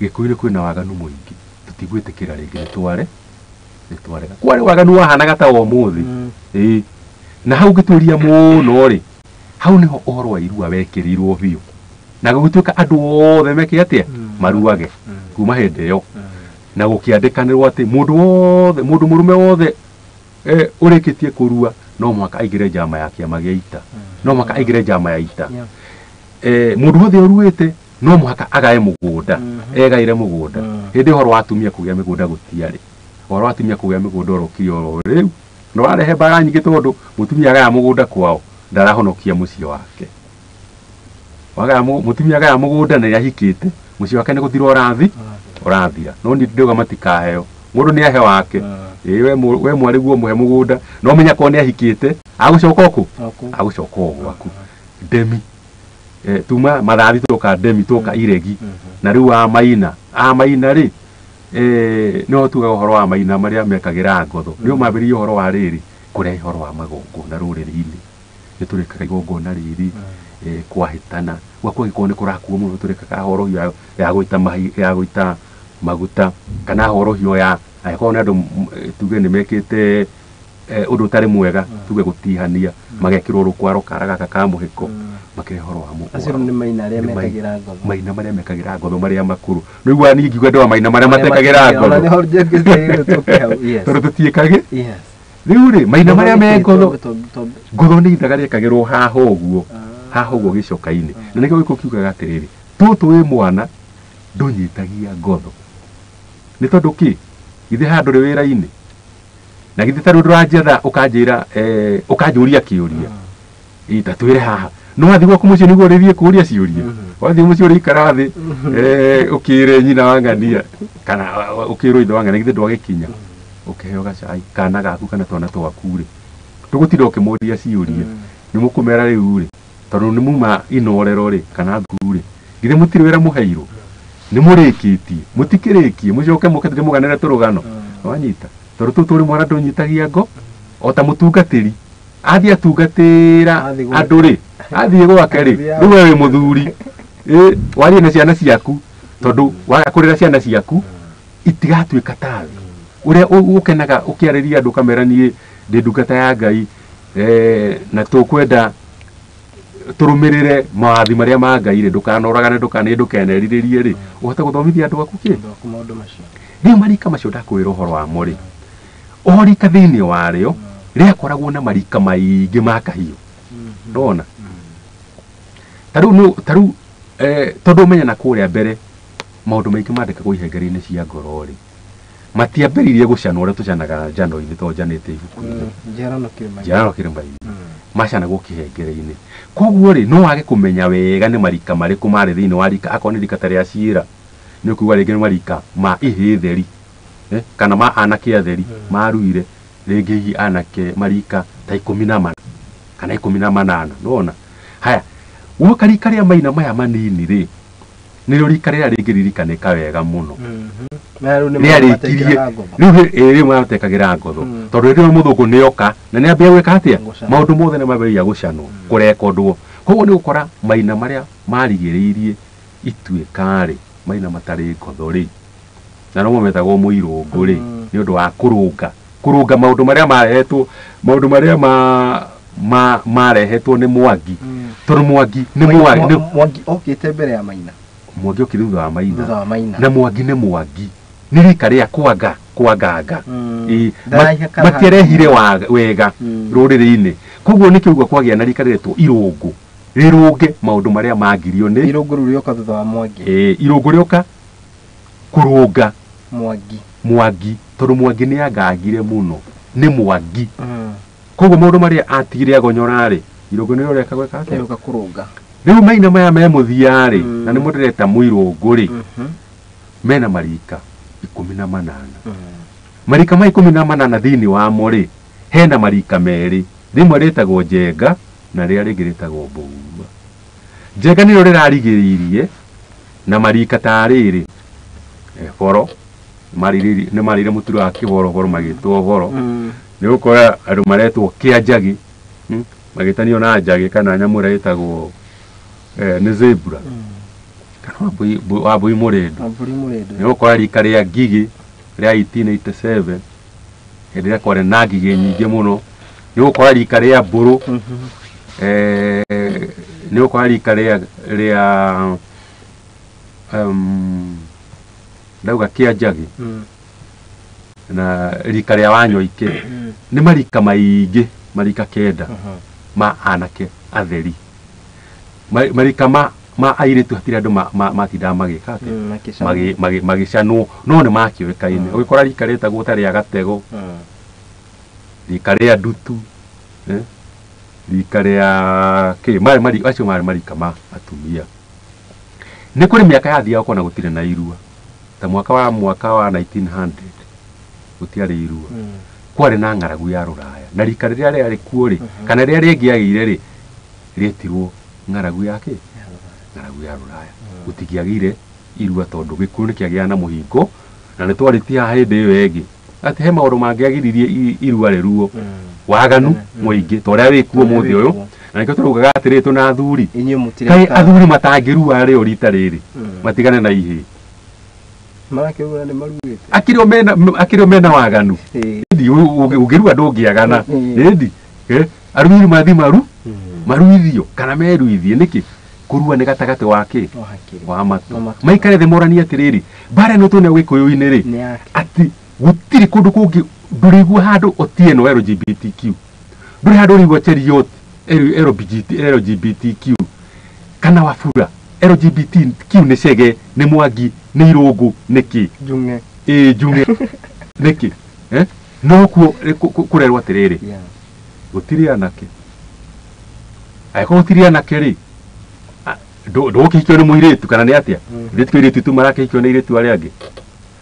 Gĩkũyũ-inĩ kwĩna waganu mũingĩ, tũtigwĩtĩkĩra rĩngĩ nĩtware nĩtwarega. Kwarĩ waganu wahanaga ta wa ũmũthĩ. Ĩĩ. Na hau ngĩtuĩria mũno rĩ, hau nĩho ũhoro wa irua wekĩrĩirwo biũ. Na gũgĩtuĩka andũ othe meke atĩa? Maruage. Kuma hĩndĩ ĩyo. Na gũkĩandĩkanĩrwo atĩ mũndũ wothe, mũndũ mũrũme wothe ũrĩkĩtie kũrua no mũhaka aingĩre njama ya kĩama gĩa ita. No mũhaka aingĩre njama ya ita. Mũndũ wothe ũruĩte no mũhaka agae mũgũnda, egaĩre mũgũnda. Hĩndĩ ũhoro wa atumia kũgĩa mĩgũnda gũtiarĩ. Ũhoro wa atumia kũgĩa mĩgũnda ũrokire oro rĩu. Na ũrarehe mbara nyingĩ tondũ mũtumia agaya mũgũnda kwao ndarahonokia mũciĩ wake. Wagaya mũtumia agaya mũgũnda na nĩahikĩte, mũciĩ wake nĩ gũthira ũrathira. No niĩ ndĩrauga matikaheo. Mũndũ nĩ ahe wake. Ĩĩ we mwarĩ guo mũhe mũgũnda, no menya korwo nĩ ahikĩte, agũcoka ũkũ? Agũcoka o gwaku. Ndemi. Tuma mathathi tũka ndemi tũka iregi. Na rĩu wa maina, a maina rĩ, no tugaga ũhoro wa maina marĩa mekagĩra ngotho. Nĩo mambĩrĩirie ũhoro wa rĩrĩ, kũrehe ũhoro wa magongona rũrĩrĩ-inĩ. Nĩ tũrĩkaga igongona rĩrĩ, kwahĩtana. Gwaku angĩkorwo nĩ kũrakuo mũno tũrĩkaga horohio ya gũita mahi, ya gũita maguta, kana horohio ya angĩkorwo nĩ andũ tuge nĩ mekĩte ũndũ ũtarĩ mwega, tuge gũtihania, magekĩrwo rũkwaro kara gaka ka mũhĩko, makĩrehe ũhoro wa mũkwaro. Acio nĩ maina arĩa mekagĩra ngotho. Maina marĩa mekagĩra ngotho marĩa makũrũ. Rĩu wa niĩ ngiuga ndĩwa maina marĩa matekagĩra ngotho. Ona nĩho njĩkĩte tũke hau. Tondũ tũtiĩkagĩ. Rĩu rĩ, maina marĩa me ngotho, ngotho nĩ ithaga rĩekagĩrwo haha ũguo, haha ũguo gĩcoka-inĩ. Na nĩkĩo gĩkũ kiugaga atĩrĩrĩ, tũtũ wĩ mwana ndũnyitagia ngotho. Nĩ tondũ kĩ? Githĩ haha ndũrĩ wĩra-inĩ? Na githĩ ta rĩu ndũranjetha ũkanjĩra, ũkanjũria kĩũria. Ĩ, ta twĩre haha. No wathiĩ gwaku mũciĩ nĩguo ũrĩthiĩ kũũria ciũria. Wathiĩ mũciĩ ũrĩikara thĩ, ũkĩre nyina wa ng'ania, kana ũkĩrwo ithe wa ng'ania, githĩ ndwagĩkinya? Ũkĩheo gacai, kana gaku kana twana twaku rĩ. Tũgũtinda ũkĩmũria ciũria. Nĩ mũkũmera rĩu rĩ, tondũ nĩ muma inorero rĩ, kana thukuru rĩ. Githĩ mũtirĩ wĩra mũheirwo? Nĩ mũrĩkĩtie, mũtikĩrĩkie, mũcoke mũke tũmũganĩre tũrũgano. Wanyita? Tondũ tũtũ tũrĩ mwana ndũnyitagia ngo, o ta mũtungatĩri. Athiĩ atungatĩra andũ rĩ, athiĩ gwake rĩ, rĩu we wĩ mũthuri. Warie na ciana ciaku, tondũ waga kũrera ciana ciaku, itigatuĩka tawe. Ũrĩa ũkenaga ũkĩarĩria andũ ũkamera niĩ ndĩ ndungata ya Ngai, na tũkwenda tũrũmĩrĩre mawathi marĩa ma Ngai rĩ, ndũkanoragane, ndũkanerirĩrie rĩ, ũhote gũthomithia andũ aku kĩ? Maũndũ macio. Rĩu marika macio ndakwĩra ũhoro wamo rĩ, o rika thĩinĩ warĩo rĩakoragwo na marika maingĩ ma kahiũ. Ndona? Ta rĩu tondũ ũmenya na kũrĩa mbere maũndũ maingĩ mandĩkagwo ihengere-inĩ cia ngoro rĩ, matiambĩrĩirie gũcanwo ũrĩa tũcanaga njano-inĩ tondũ njanĩte ibuku-inĩ. Njiarano kĩrĩma-inĩ. Njiarano kĩrĩma-inĩ. Macanagwo kĩhengere-inĩ. Koguo rĩ, no wage kũmenya wega nĩ marika marĩkũ marĩ thĩinĩ wa rika, akorwo nĩ rika ta rĩa ciĩra, nĩ ũkuga rĩngĩ nĩ marika ma ihĩĩ theri, kana ma anake atheri, maruire, rĩngĩ hihi anake marika ta 14 kana 18, nĩwona? Haya, woka rika rĩa maina maya manini rĩ, nĩrĩo rika rĩrĩa rĩngĩririkanĩka wega mũno. Rĩarĩkirie, rĩu rĩu matekagĩra ngotho. Tondũ rĩrĩa mũthũngũ nĩoka, na nĩambia gwĩka atĩa? Maũndũ mothe nĩmambĩrĩria gũcanwo, kũrekondwo. Koguo nĩ ũgũkora maina marĩa marigĩrĩirie ituĩka rĩ, maina matarĩ ngotho rĩ, na nomo metagwo mũirũngũ rĩ, nĩ ũndũ wa kũrũnga. Kũrũnga maũndũ marĩa marehetwo, maũndũ marĩa marehetwo nĩ Mwangi tondũ Mwangi nĩ Mwangi Mwangi okĩte mbere ya Maina Mwangi okire thutha wa Maina thutha wa Maina na Mwangi nĩ Mwangi nĩ rika rĩa kwanga kwanganga matierehire wega rũrĩrĩ-inĩ koguo nĩkĩo ũguo kwagĩa na rika rĩretwo irũngũ rĩrũnge maũndũ marĩa magirio nĩ irũngũ rĩu rĩoka thutha wa Mwangi irũngũ rĩoka kũrũnga Mwangi tondũ Mwangi nĩ angangire mũno nĩ Mwangi koguo maũndũ marĩa atigire agonyora-rĩ irũngũ nĩrĩo rĩeka gwĩka atĩa rĩoka kũrũnga rĩu Maina maya me mũthia-rĩ na nĩmo ndĩreta mũirũngũ rĩ mena marika 18 marika ma 18 thĩinĩ wamo rĩ hena marika merĩ rĩmwe rĩtagwo Njenga na rĩrĩa rĩngĩ rĩtagwo Mbũgua Njenga nĩrĩo rĩrarigĩrĩirie na marika ta rĩrĩ boro nĩ marĩire mũturo wa kĩboroboro magĩtwo boro nĩ ũgũkora andũ maretwo kĩanjagi magĩtanio na njagi kana nyamũ ĩrĩa ĩtagwo nĩ zebra kana wambui mũrĩndũ nĩ ũgũkora rika rĩa ngigĩ rĩa 1887 hĩndĩ ĩrĩa kwarĩ na ngigĩ nyingĩ mũno nĩ ũgũkora rika rĩa mbũrũ nĩ ũgũkora rika rĩa ndauga kĩanjagi na rika rĩa Wanyoike nĩ marika maingĩ marika 9 ma anake atheri marika ma airĩtu hatirĩ andũ matindaga magĩka atĩa magĩcanwo no nĩ makĩũĩkaine ũgĩkora rika rĩtagwo ta rĩa Gatego rika rĩa Ndutu rika rĩa kĩ marĩ acio marĩ marika ma atumia nĩ kũrĩ mĩaka yathiaga ũkona gũtirĩ na irua ta mwaka wa 1900 gũtiarĩ irua kwarĩ na ng'aragu ya rũraya na rika rĩrĩa rĩarĩ kuo rĩ kana rĩrĩa rĩngĩagĩire rĩ rĩetirwo ng'aragu ya kĩ ng'aragu ya rũraya gũtingĩagĩire irua tondũ gĩkuũ nĩkĩagĩaga na mũhingo na nĩ twarĩtie haha hĩndĩ ĩyo ĩngĩ atĩ he maũndũ mangĩagiririe irua rĩruo waganu mũingĩ ta ũrĩa wĩkuo mũthĩ ũyũ na nĩkĩo tũraugaga atĩrĩ tũna athuri kaĩ athuri matangĩrua rĩo rita rĩrĩ matigane na ihĩĩ marakĩrua nĩ maruĩte akĩrĩ o mena waganu ĩndi ũngĩrua ndũngĩagana ĩndi arũi mathi maruithio kana meruithie nĩkĩ kũrua nĩ gatagatĩ wa kĩ wa matũ maikare thĩ moranie atĩrĩrĩ mbara ĩno twĩnayo gĩkũyũ-inĩ rĩ atĩ gũtirĩ kũndũ kũngĩ ndũrĩigua handũ Otieno LGBTQ ndũrĩ handũ ũrĩigua Cheruiyot LGBTQ kana Wafula LGBTQ nĩ Chege nĩ Mwangi nĩ Irũngũ nĩkĩ Njung'e Njung'e nĩkĩ no kuo kũrerwo atĩrĩrĩ gũtirĩ anake angĩkorwo gũtirĩ anake rĩ ndũgũkĩhikio nĩ mũirĩtu kana nĩ atĩa ithuĩ ti airĩtu tu marakĩhikio nĩ airĩtu arĩa angĩ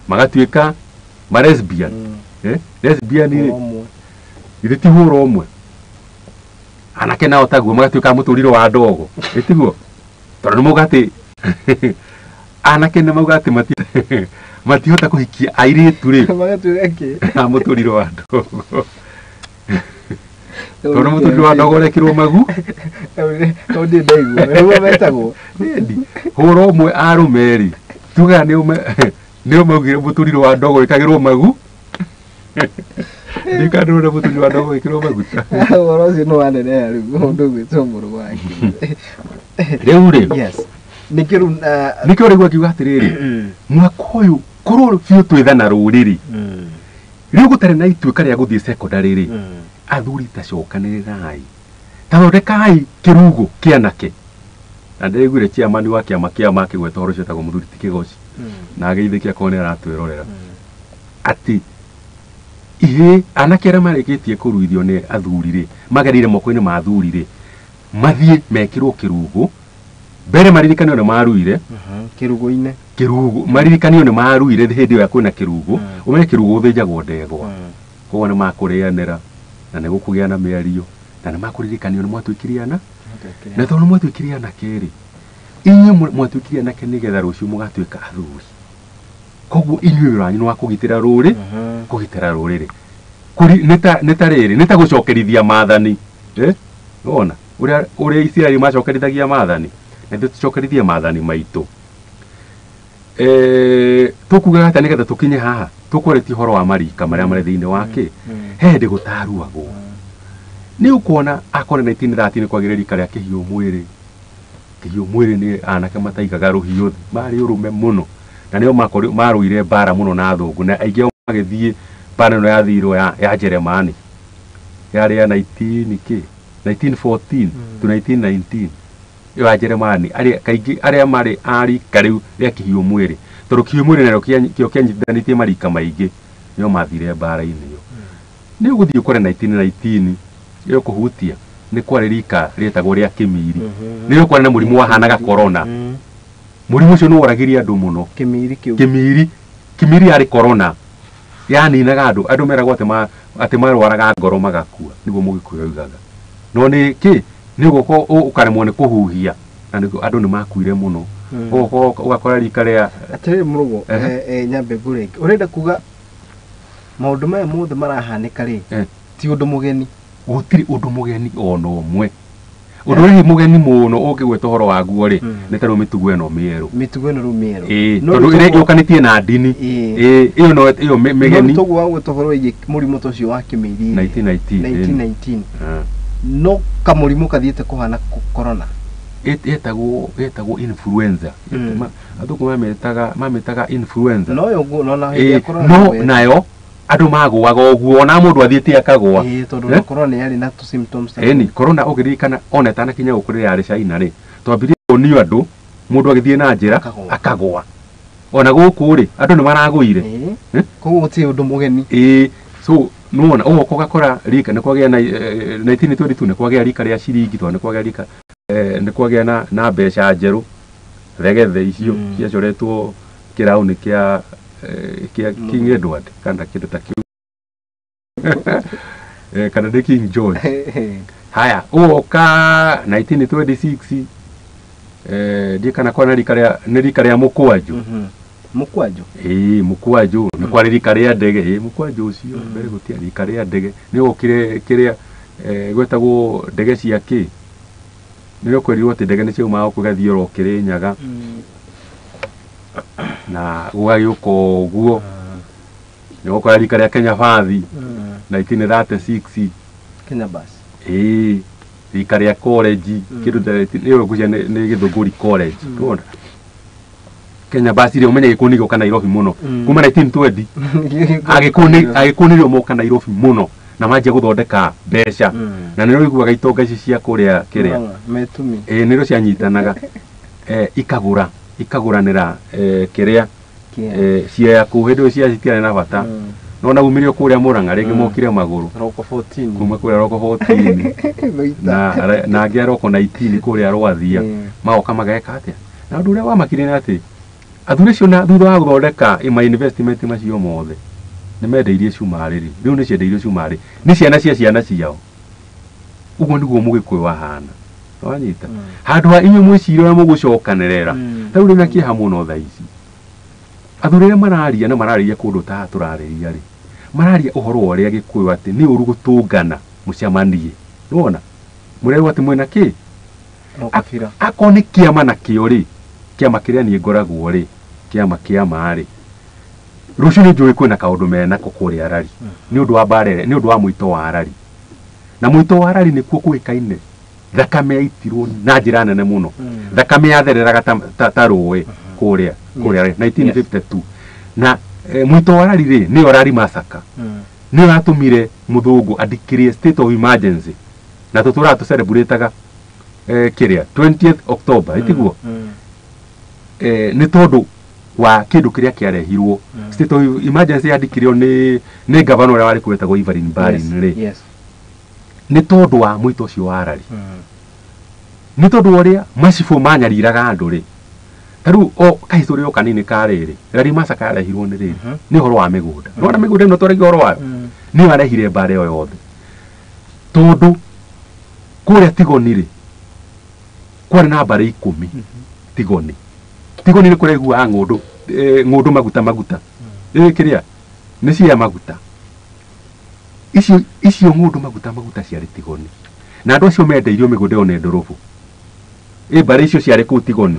magatuĩka ma lesbian lesbian rĩ ithuĩ ti hũra ũmwe anake nao taguo magatuĩka mũtũrĩre wa ndogo ĩtiguo tondũ nĩ mauga atĩ anake nĩ mauga atĩ matihota kũhikia airĩtu rĩ magatuĩka kĩ mũtũrĩre wa ndogo tondũ mũtũrĩre wa ndogo ũrekĩrwo magu hau ndirĩ ndaigua nĩguo metagwo ĩndi hũra ũmwe arũme rĩ tugaga nĩo maugire mũtũrĩre wa ndogo wĩkagĩrwo magu ndikandũra mũtũrĩre wa ndogo wĩkĩrwo maguta ũhoro ũcio nĩ waneneha rĩu mũndũ ũgwĩtwo mũrũ wake rĩu rĩ nĩkĩo rĩu nĩkĩo rĩu akiuga atĩrĩrĩ mwaka ũyũ korwo biũ twĩthana rũrĩrĩ rĩu gũtarĩ na ituĩka rĩa gũthiĩ secondary rĩ athuri ta cokanĩrĩrai ta thondekai kĩrugo kĩa anake na ndĩraiguire chairman wa kĩama kĩa akĩgweta ũhoro ũcio etagwo mũthuri ti Kĩgoci na ageithĩke akorwo nĩ aratwĩrorera atĩ ihĩĩ anake arĩa marĩkĩtie kũruithio nĩ athuri rĩ magereire moko-inĩ ma athuri rĩ mathiĩ mekĩrwo kĩrugo mbere maririkanio nĩ maruire kĩrugo-inĩ kĩrugo maririkanio nĩ maruire hĩndĩ ĩyo ya kwĩna kĩrugo ũmenye kĩrugo gũthĩnjagwo ndegwa koguo nĩ makũrĩanĩra na nĩ gũkũgĩa na mĩario na nĩ makũririkanio nĩ mwatuĩkire ana na tondũ nĩ mwatuĩkire anake rĩ inyuĩ mwatuĩkire anake nĩgetha rũciũ mũgatuĩka athuri koguo inyuĩ wĩra wanyu nĩ wa kũgitĩra rũrĩ kũgitĩra rũrĩrĩ nĩ ta rĩrĩ nĩ ta gũcokerithia maathani wona ũrĩa Isiraeli macokerithagia maathani na ithuĩ tũcokerithie maathani maitũ tũkugaga atĩa nĩgetha tũkinye haha tũkwarĩtie ũhoro wa marika marĩa marĩ thĩinĩ wa kĩ he hĩndĩ gũtaruagwo Nĩ ũkuona akorwo 1930 kwagĩrĩra rika rĩa kĩhiũ mwĩrĩ. Kĩhiũ mwĩrĩ nĩ anake mataigaga rũhiũ thĩ, marĩ ũrũme mũno na nĩo marũire mbara mũno na athũngũ, na aingĩ ao magĩthiĩ mbara ĩno yathirwo ya Jeremani yarĩ ya 19 kĩ 1914 to 1919 ĩyo ya Jeremani, arĩa kaingĩ arĩa marĩ a rika rĩu rĩa kĩhiũ mwĩrĩ, tondũ kĩhiũ mwĩrĩ narĩo kĩo kĩanyitithanĩtie marika maingĩ, nĩo mathire mbara-inĩ ĩyo. Nĩ ũgũthiĩ ũkore 1919 ĩyo kũhutia nĩ kwarĩ rika rĩetagwo rĩa kĩmiri. Nĩ ũkwarĩ na mũrimũ wahanaga corona. Mũrimũ ũcio nĩ woragirie andũ mũno. Kĩmiri kĩu. Kĩmiri yarĩ corona. Yaninaga andũ, andũ meragwo atĩ marwaraga ngoro magakua, nĩguo Mũgĩkũyũ oigaga. No nĩ kĩ nĩ ũgũka ũkaremwo nĩ kũhuhia, na nĩguo andũ nĩ makuire mũno. Ũgoka ũgakora rika rĩa Atĩrĩrĩ Mũrũgũ, nyambe ngũrĩke. Ũrenda kuga maũndũ maya mothe marahanĩka rĩ, ti ũndũ mũgeni? Gũtirĩ ũndũ mũgeni ona ũmwe. Ũndũ ũrĩa mũgeni mũno ũngĩgweta ũhoro waguo rĩ, nĩ ta rĩu mĩtugo ĩno mĩerũ. Mĩtugo ĩno rĩu mĩerũ. Ĩĩ, tondũ ĩrĩa yũkanĩtie na ndini. Ĩĩ, ĩyo no ĩyo mĩgeni. No toguo wa gweta ũhoro wĩgiĩ mũrimũ ta ũcio wa kĩmiri. 1919. 1919. No kamũrimũ kathiĩte kũhana corona. Ĩtagwo influenza. Athũngũ mamĩtaga influenza. No yo no na hĩndĩ ya corona. No nayo andũ magũaga ũguo, ona mũndũ athiĩte akagũa. Ĩĩ, tondũ corona yarĩ na two symptoms. Ĩni, corona ũngĩririkana ona ĩtanakinya gũkũ rĩrĩa yarĩ China rĩ, twambirie kuonio andũ, mũndũ agĩthiĩ na njĩra akagũa. Ona gũkũ rĩ, andũ nĩ maragũire. Koguo gũtirĩ ũndũ mũgeni. Ĩĩ, so nĩwona ũgoka ũgakora rika nĩ kwagĩa na 1922 nĩ kwagĩa rika rĩa ciringi, tondũ nĩ kwagĩa rika nĩ kwagĩa na mbeca njerũ regethe icio ciacoretwo kĩraũni kĩa King Edward kana kĩndũ ta kĩu, kana nĩ King George. Haya, ũgoka 1926 ndiĩ kana kwana rika rĩa nĩ rika rĩa mũkwanjũ. Mũkwanjũ? Ĩĩ, mũkwanjũ nĩ kwarĩ rika rĩa ndege. Ĩĩ, mũkwanjũ ũcio mbere gũtiarĩ rika rĩa ndege, nĩ gũkire kĩrĩa gwetagwo ndege cia kĩ, nĩ kwĩrirwo atĩ ndege nĩ ciaumaga gũkũ igathiĩ oro Kĩrĩnyaga na gũgagĩũka ũguo. Nĩ gũkora rika rĩa Kenya Bathi 1936. Kenya Bus. Ĩĩ, rika rĩa college, kĩndũ ta nĩyo ngwĩciria nĩ Gĩthũngũri College. Nĩwona Kenya Bus rĩ, ũmenye Gĩkũyũ nĩ gĩũka Nairobi mũno kuma 1920. Agĩkũyũ nĩrĩo moka Nairobi mũno na manjia gũthondeka mbeca, na nĩrĩo ũiguaga itonga ici cia kũrĩa kĩrĩa Metumi. Ĩĩ, nĩrĩo cianyitanaga ikagũra ikagũranĩra kĩrĩa cia kũu hĩndĩ ĩyo cia citiarĩ na bata. No na umire kũrĩa Mũrang'a rĩngĩ mokire magũrũ Roko 14 kuma kũrĩa Roko 14 na angĩ a Roko 19 kũrĩa Rwathia, magoka mageka atĩa. Na ũndũ ũrĩa wamakire nĩ atĩ athuri acio na thutha wa gũthondeka ma investment macio mothe nĩ mendeirie cumarĩ rĩ, rĩu nĩ ciendeirio cumarĩ nĩ ciana cia ciana ciao. Ũguo nĩguo Mũgĩkũyũ ahana. Wanyita handũ ha inyuĩ mwĩcirie ũrĩa mũgũcokanĩrĩra. Ta rĩu ndĩna kĩeha mũno thaa ici, athuri arĩa mararia na mararĩria kũndũ ta tũrarĩria rĩ, mararia ũhoro wa ũrĩa Gĩkũyũ atĩ nĩ ũru gũtũngana mũcemanie. Nĩwona mũrerwo atĩ mwĩna kĩ akorwo nĩ kĩama na kĩo rĩ, kĩama kĩrĩa niĩ ngoragwo rĩ, kĩama kĩa rĩ, rũciũ nĩ njũĩ kwĩna kaũndũ menako kũrĩa Arari nĩ ũndũ wa mbara ĩrĩa, nĩ ũndũ wa mũito wa Arari. Na mũito wa Arari nĩkuo kũĩkaine thakame yaitirwo na njĩra nene mũno. Thakame yathereraga ta rũĩ kũrĩa kũrĩa 1952. Na mũito wa Arari rĩ, nĩyo Arari massacre, nĩyo yatũmire mũthũngũ andĩkĩrie state of emergency, na tũtũraga tũcelebrataga kĩrĩa 20th October, ĩtiguo? Nĩ tondũ wa kĩndũ kĩrĩa kĩarehirwo. State of emergency yandĩkirio nĩ gavana ũrĩa warĩ kuo wetagwo Evelyn Barin rĩ, nĩ tondũ wa mũito ũcio wa Arari. Nĩ tondũ wa ũrĩa macibũ manyariraga andũ rĩ. Ta rĩu o kahistory o kanini ka rĩrĩ, Arari massacre yarehirwo nĩ rĩrĩ, nĩ ũhoro wa mĩgũnda. Nĩwona mĩgũnda ĩno twaragia ũhoro wayo, nĩyo yarehire mbara ĩyo yothe. Tondũ kũrĩa Tigoni rĩ, kwarĩ na mbarĩ 10 Tigoni. Tigoni nĩ kũrĩa iguaga ng'ũndũ, ng'ũndũ maguta maguta. Ĩĩ kĩrĩa nĩ cia maguta. Icio ng'ũndũ maguta maguta ciarĩ Tigoni. Na andũ acio mendeirio mĩgũnda ĩyo nĩ ndũrũbũ. Ĩ mbarĩ icio ciarĩ kũu Tigoni.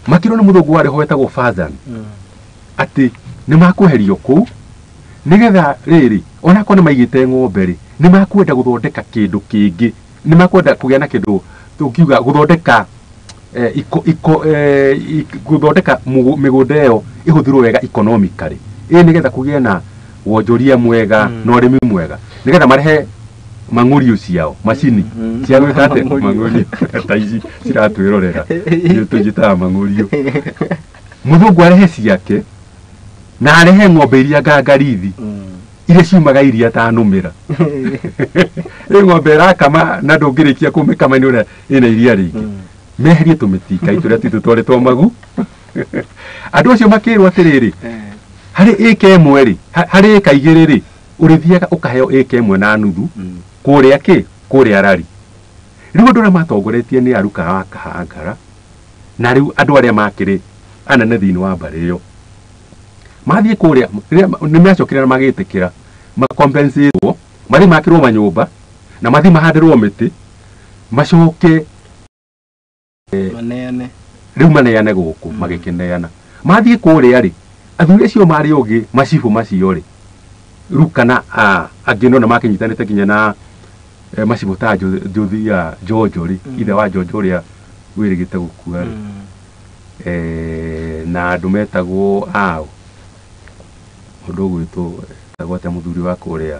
Makĩrwo nĩ mũthũngũ warĩ ho wetagwo Fazan atĩ nĩ makweherio kũu Nĩgetha rĩrĩ onakorwo nĩ maigĩte ng'ombe rĩ nĩ makwenda gũthondeka kĩndũ kĩngĩ, nĩ makwenda kũgĩa na kĩndũ tũngiuga gũthondeka gũthondeka mĩgũnda ĩyo ĩhũthĩrwo wega economically, ĩ nĩgetha kũgĩe na wonjoria mwega na ũrĩmi mwega, nĩgetha marehe mang'ũriũ ciao macini cia gwĩka atĩ mang'ũriũ ta ici ciratwĩrorera ithuĩ tũnjĩtaga mang'ũriũ. Mũthũngũ arehe ciake na arehe ng'ombe iria ngangarithi iria ciumaga iria ta nũmĩra. Ĩ ng'ombe ĩrakama na ndũngĩrĩkia kũmĩkama nĩ ũrĩa ĩna iria rĩingĩ. Meherie tũmĩtikai tũrĩa twitũ twarĩ twa magu. Andũ acio makĩrwo atĩrĩrĩ, harĩ ĩka ĩmwe rĩ, harĩ ĩka igĩrĩ rĩ, ũrĩthiaga ũkaheo ĩka ĩmwe na nuthu kũrĩa kĩ kũrĩa rari. Rĩu andũ arĩa matongoretie nĩ Aruka wa Kahangara na rĩu andũ arĩa makĩrĩ anene thĩinĩ wa mbarĩ ĩyo mathiĩ kũrĩa nĩ macokire na magĩtĩkĩra makompensatwo, mathiĩ makĩrwo manyũmba na mathiĩ mahandĩrwo mĩtĩ macoke maneane rĩu maneane gũkũ. Magĩkĩneana mathiĩ kũrĩa rĩ, athuri acio marĩ ũgĩ macibũ macio rĩ, Ruka na angĩ nona makĩnyitanĩte nginya na macibũ ta Njũthi ya Njonjo rĩ, ithe wa Njonjo ũrĩa wĩrĩgĩte gũkua rĩ, na andũ metagwo ao mũndũ ũgwĩtwo etagwo atĩa mũthuri wa kũrĩa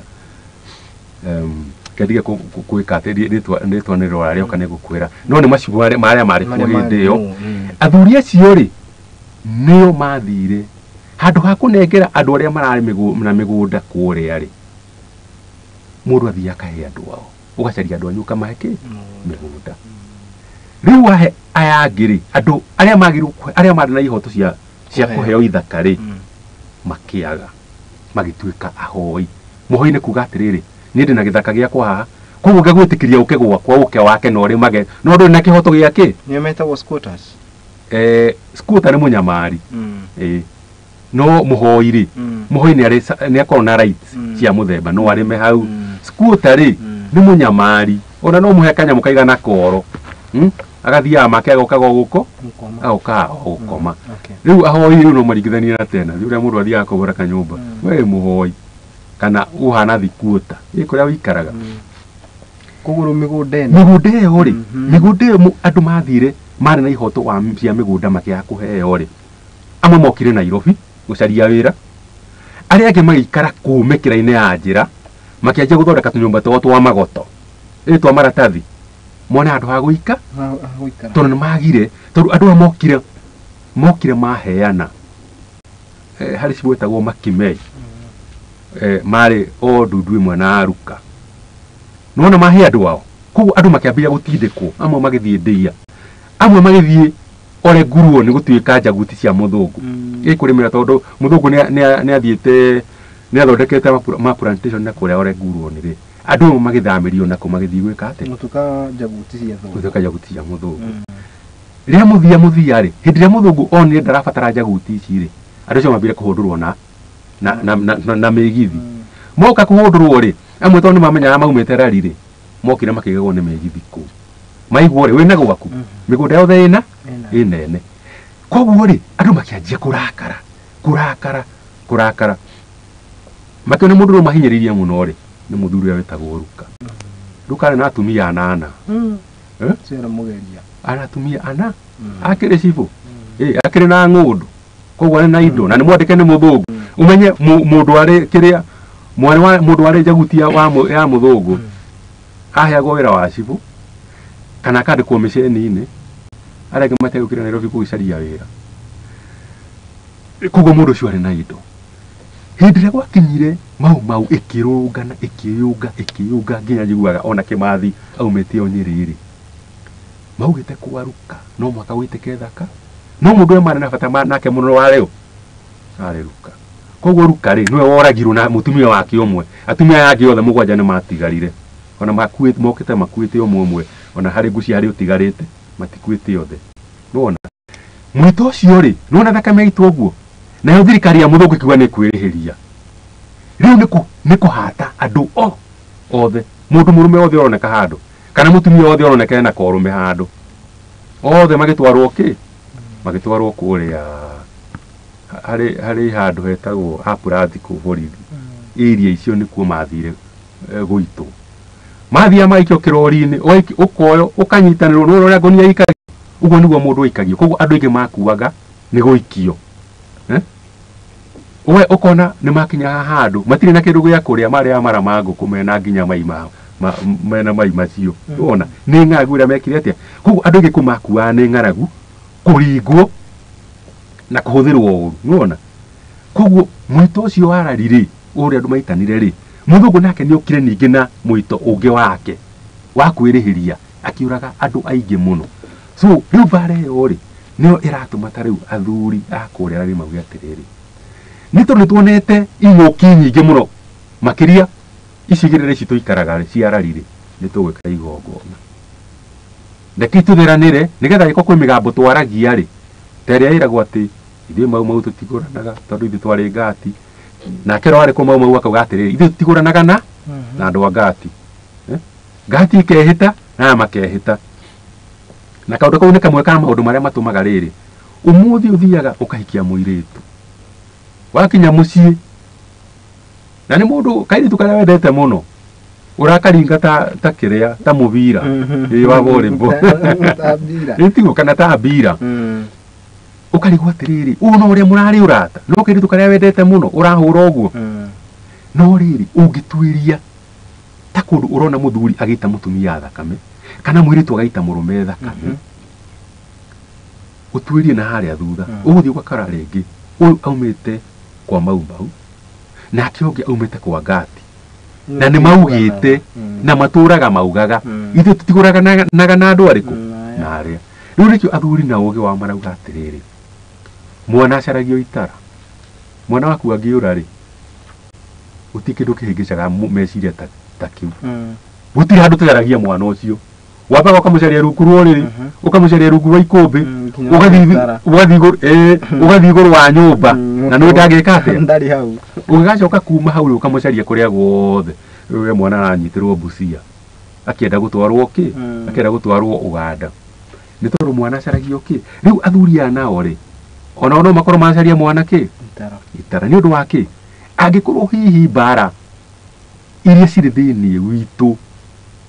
kendige gwĩka atĩ rĩtwa nĩ rĩora rĩoka nĩ gũkwĩra, no nĩ macibũ marĩa marĩ kuo hĩndĩ ĩyo. Athuri acio rĩ nĩo mathire handũ ha kũnengera andũ arĩa mararĩ na mĩgũnda kũrĩa rĩ, mũndũ athiĩ akahe andũ ao, ũgacaria andũ anyu ũkamahe kĩ mĩgũnda. Rĩu wahe aya angĩ rĩ, andũ arĩa magĩrĩirwo arĩa marĩ na ihoto cia kũheo ithaka rĩ, makĩaga magĩtuĩka ahoi. Mũhoi nĩ kuga atĩrĩrĩ, niĩ ndĩ na gĩthaka gĩakwa haha, koguo ngagwĩtĩkĩria ũke gwakwa ũke wake na ũrĩmage, no ndũrĩ na kĩhoto gĩa kĩ. Nĩo metagwo squatters. Squatter nĩ mũnyamari. No mũhoi rĩ, mũhoi nĩ akorwo na rights cia mũthemba, no arĩme hau. Squatter rĩ nĩ mũnyamari, ona no mũhe kanyamũ kaigana koro, agathiaga make agokaga gũkũ agokaga gũkoma. Rĩu ahoi rĩu no maringithanie na tena rĩu ũrĩa mũndũ athiaga kũgũra kanyũmba, we mũhoi kana ũhana thikuota ĩ kũrĩa ũikaraga. Koguo rĩu mĩgũnda ĩno mĩgũnda ĩyo rĩ, mĩgũnda ĩyo andũ mathire marĩ na ihoto wa cia mĩgũnda makĩaga kũheo rĩ, amwe mokire Nairobi gũcaria wĩra, arĩa angĩ magĩikara kũu mĩkĩra-inĩ ya njĩra makĩanjia gũthondeka tũnyũmba twao twa magoto ĩ twa maratathi, mone handũ ha gũikara tondũ nĩ magire, tondũ andũ aya mokire maheana harĩ cibũ wetagwo Makimei, marĩ o ndundu ĩmwe na Aruka, nĩwona mahe andũ ao. Koguo andũ makĩambĩrĩria gũtindĩkwo, amwe magĩthiĩ Ndĩia, amwe magĩthiĩ ore nguruo nĩ gũtuĩka njaguti cia mũthũngũ ĩ kũrĩmĩra, tondũ mũthũngũ nĩ athiĩte nĩ athondekete ma plantation na kũrĩa ore nguruo nĩ rĩ, andũ amwe magĩthamĩrio nako magĩthiĩ gwĩka atĩ gũtuĩka njaguti cia thũngũ, gũtuĩka njaguti cia mũthũngũ. Rĩrĩa mũthia rĩ, hĩndĩ ĩrĩa mũthũngũ onire ndarabatara njaguti ici rĩ, andũ acio mambire kũhũndũrwo na mĩgithi. Moka kũhũndũrwo rĩ, amwe tondũ nĩ mamenyaga maumĩte rari rĩ, mokire makĩgagwo nĩ mĩgithi kũu, maigwo rĩ wĩna gwaku mĩgũnda yothe ĩna ĩnene. Koguo rĩ andũ makĩanjia kũrakara kũrakara kũrakara, makĩona mũndũ ũrĩa mahinyĩrĩirie mũno rĩ nĩ mũthuri ũrĩa wetagwo Ruka. Ruka arĩ na atumia anana, arĩ na atumia ana, akĩrĩ cibũ, akĩrĩ na ng'ũndũ, koguo arĩ na indo na nĩ mwandĩke nĩ mũthũngũ. Ũmenye mũndũ arĩ kĩrĩa mwarĩ wa mũndũ arĩ njaguti ya mũthũngũ aheagwo wĩra wa cibũ kana akandĩkwo mĩceni-inĩ, arĩa angĩ mategũkĩra Nairobi gũgĩcaria wĩra. Koguo mũndũ ũcio arĩ na indo. Hĩndĩ ĩrĩa gwakinyire Mau Mau ĩkĩrũngana ĩkĩyũnga ĩkĩyũnga nginya njiguaga ona Kĩmathi aumĩte o Nyĩrĩ rĩ, maugĩte kwa Ruka no mũhaka gũitĩke thaka, no mũndũ ũrĩa marĩ na bata nake mũno warĩ ũ? Arĩ Ruka. Koguo Ruka rĩ nĩwe woragirwo na mũtumia wake ũmwe, atumia aya angĩ othe mũgwanja nĩ matigarire, ona makuĩte mokĩte makuĩte ũmwe ũmwe, ona harĩ ngucia harĩ ũtigarĩte matikuĩte othe. Nĩwona mwĩto ũcio rĩ, nĩwona thakame itũ ũguo, nayo thirikari ya mũthũngũ ĩkiuga nĩ kwĩrĩhĩria. Rĩu nĩ kũhata andũ othe, mũndũ mũrũme othe ũroneka handũ kana mũtumia othe ũroneka ena korũme handũ, othe magĩtwarwo kĩ, magĩtwarwo kũrĩa harĩ handũ hetagwo Apurathi kũu borithi. area icio nĩkuo mathire gũitwo. Mathia maikio kĩrori-inĩ, ũkoyo ũkanyitanĩrwo nĩ ũrĩa ngonia ikagio. Ũguo nĩguo mũndũ aikagio. Koguo andũ aingĩ makuaga nĩ gũikio. We ũkona nĩ makinya handũ matirĩ na kĩndũ gĩa kũrĩa, marĩa mara ma ngũkũ mena nginya mai mena mai macio. Wona nĩ ng'aragu ĩrĩa mekire atĩa. Koguo andũ aingĩ kũ makuaga nĩ ng'aragu, kũringwo na kũhũthĩrwo ũru. Nĩwona? Koguo mwĩto ũcio wa rari rĩ, ũrĩa andũ maitanire rĩ, mũthũngũ nake nĩ okire ningĩ na mwĩto ũngĩ wake wa kwĩrĩhĩria, akĩũraga andũ aingĩ mũno. So rĩu mbara ĩyo rĩ, nĩyo ĩratũma ta rĩu athuri a kũrĩa rari mauge atĩrĩrĩ, nĩ tondũ nĩtuonete ing'ũki nyingĩ mũno makĩria icigĩrĩra ici tũikaraga rĩ, cia rari rĩ, nĩ tũgwĩka igongona. Reke tũtheranĩre nĩgetha angĩkorwo kwĩ mĩgambo twaragia rĩ, ta ĩrĩa ĩragwo atĩ ithuĩ Mau Mau tũtigũranaga tondũ ithuĩ twarĩ ngati. Nake ũrĩa warĩ kũ Mau Mau akauga atĩrĩrĩ, ithuĩ tũtigũranaga na andũ a ngati. Ngati ikehĩta na aya makehĩta. Na kaũndũ kau nĩ kamwe ka maũndũ marĩa matũmaga rĩrĩ, ũmũthĩ ũthiaga ũkahikia mũirĩtu, wakinya mũciĩ na nĩ mũndũ kairĩtu karĩa wendete mũno, ũrakaringa ta kĩrĩa, ta mũbira ĩ wa volleyball. Ta mbira. Ĩtiguo kana ta mbira. Ũkarigwo atĩrĩrĩ, ũyũ no ũrĩa mũrarĩ ũrata, no kairĩtu karĩa wendete mũno ũrahũra ũguo. No rĩrĩ, ũngĩtuĩria ta kũndũ ũrona mũthuri agĩita mũtumia thakame kana mũirĩtu agaita mũrũme thakame, ũtuĩrie na harĩa thutha, ũgũthiĩ ũgakora rĩngĩ ũyũ aumĩte kwa Mau Mau nake ũngĩ aumĩte kwa Ngati, na nĩ maugĩte na matũraga maugaga ithuĩ tũtigũraganaga na andũ arĩkũ na arĩa. Rĩu nĩkĩo athuri na ũgĩ wao marauga atĩrĩrĩ, mwana acaragio itara, mwana waku angĩũra rĩ, gũtirĩ kĩndũ kĩhĩngĩcaga meciria ta kĩu. Gũtirĩ handũ tũcaragia mwana ũcio, wambaga ũkamũcaria rungu rwa ũrĩrĩ, ũkamũcaria rungu rwa ikũmbĩ, ũgathiĩ igũrũ wa nyũmba, na nĩ ndangĩka atĩa, ndarĩ hau. Ũgĩgacoka kuma hau rĩ, ũkamũcaria kũrĩa guothe. Rĩu we mwana aranyitĩrwo Busia akĩenda gũtwarwo kĩ, akĩenda gũtwarwo Uganda, nĩ tondũ mwana acaragio kĩ. Rĩu athuri aya nao rĩ, onao no makorwo maracaria mwana kĩ, itara. Nĩ ũndũ wa kĩ, angĩkorwo hihi mbara iria cirĩ thĩiniĩ witũ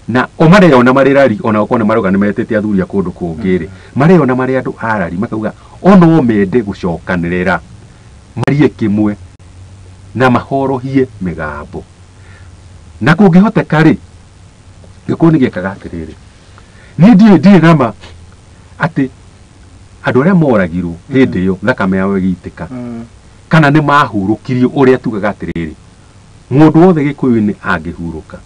na o mareyona marĩ rari, ona okorwo nĩ marauga nĩ metĩte athuri a kũndũ kũngĩ rĩ, mareyona marĩ andũ a rari, makauga o no mende gũcokanĩrĩra marie kĩmwe na mahorohie mĩgambo. Na kũngĩhoteka rĩ, gĩkũyũ nĩ gĩekaga atĩrĩrĩ, niĩ ndirĩ nama atĩ andũ arĩa moragirwo hĩndĩ ĩyo thakame yao ĩgĩitĩka, kana nĩ mahurũkirio ũrĩa tugaga atĩrĩrĩ, mũndũ wothe gĩkũyũ-inĩ angĩhurũka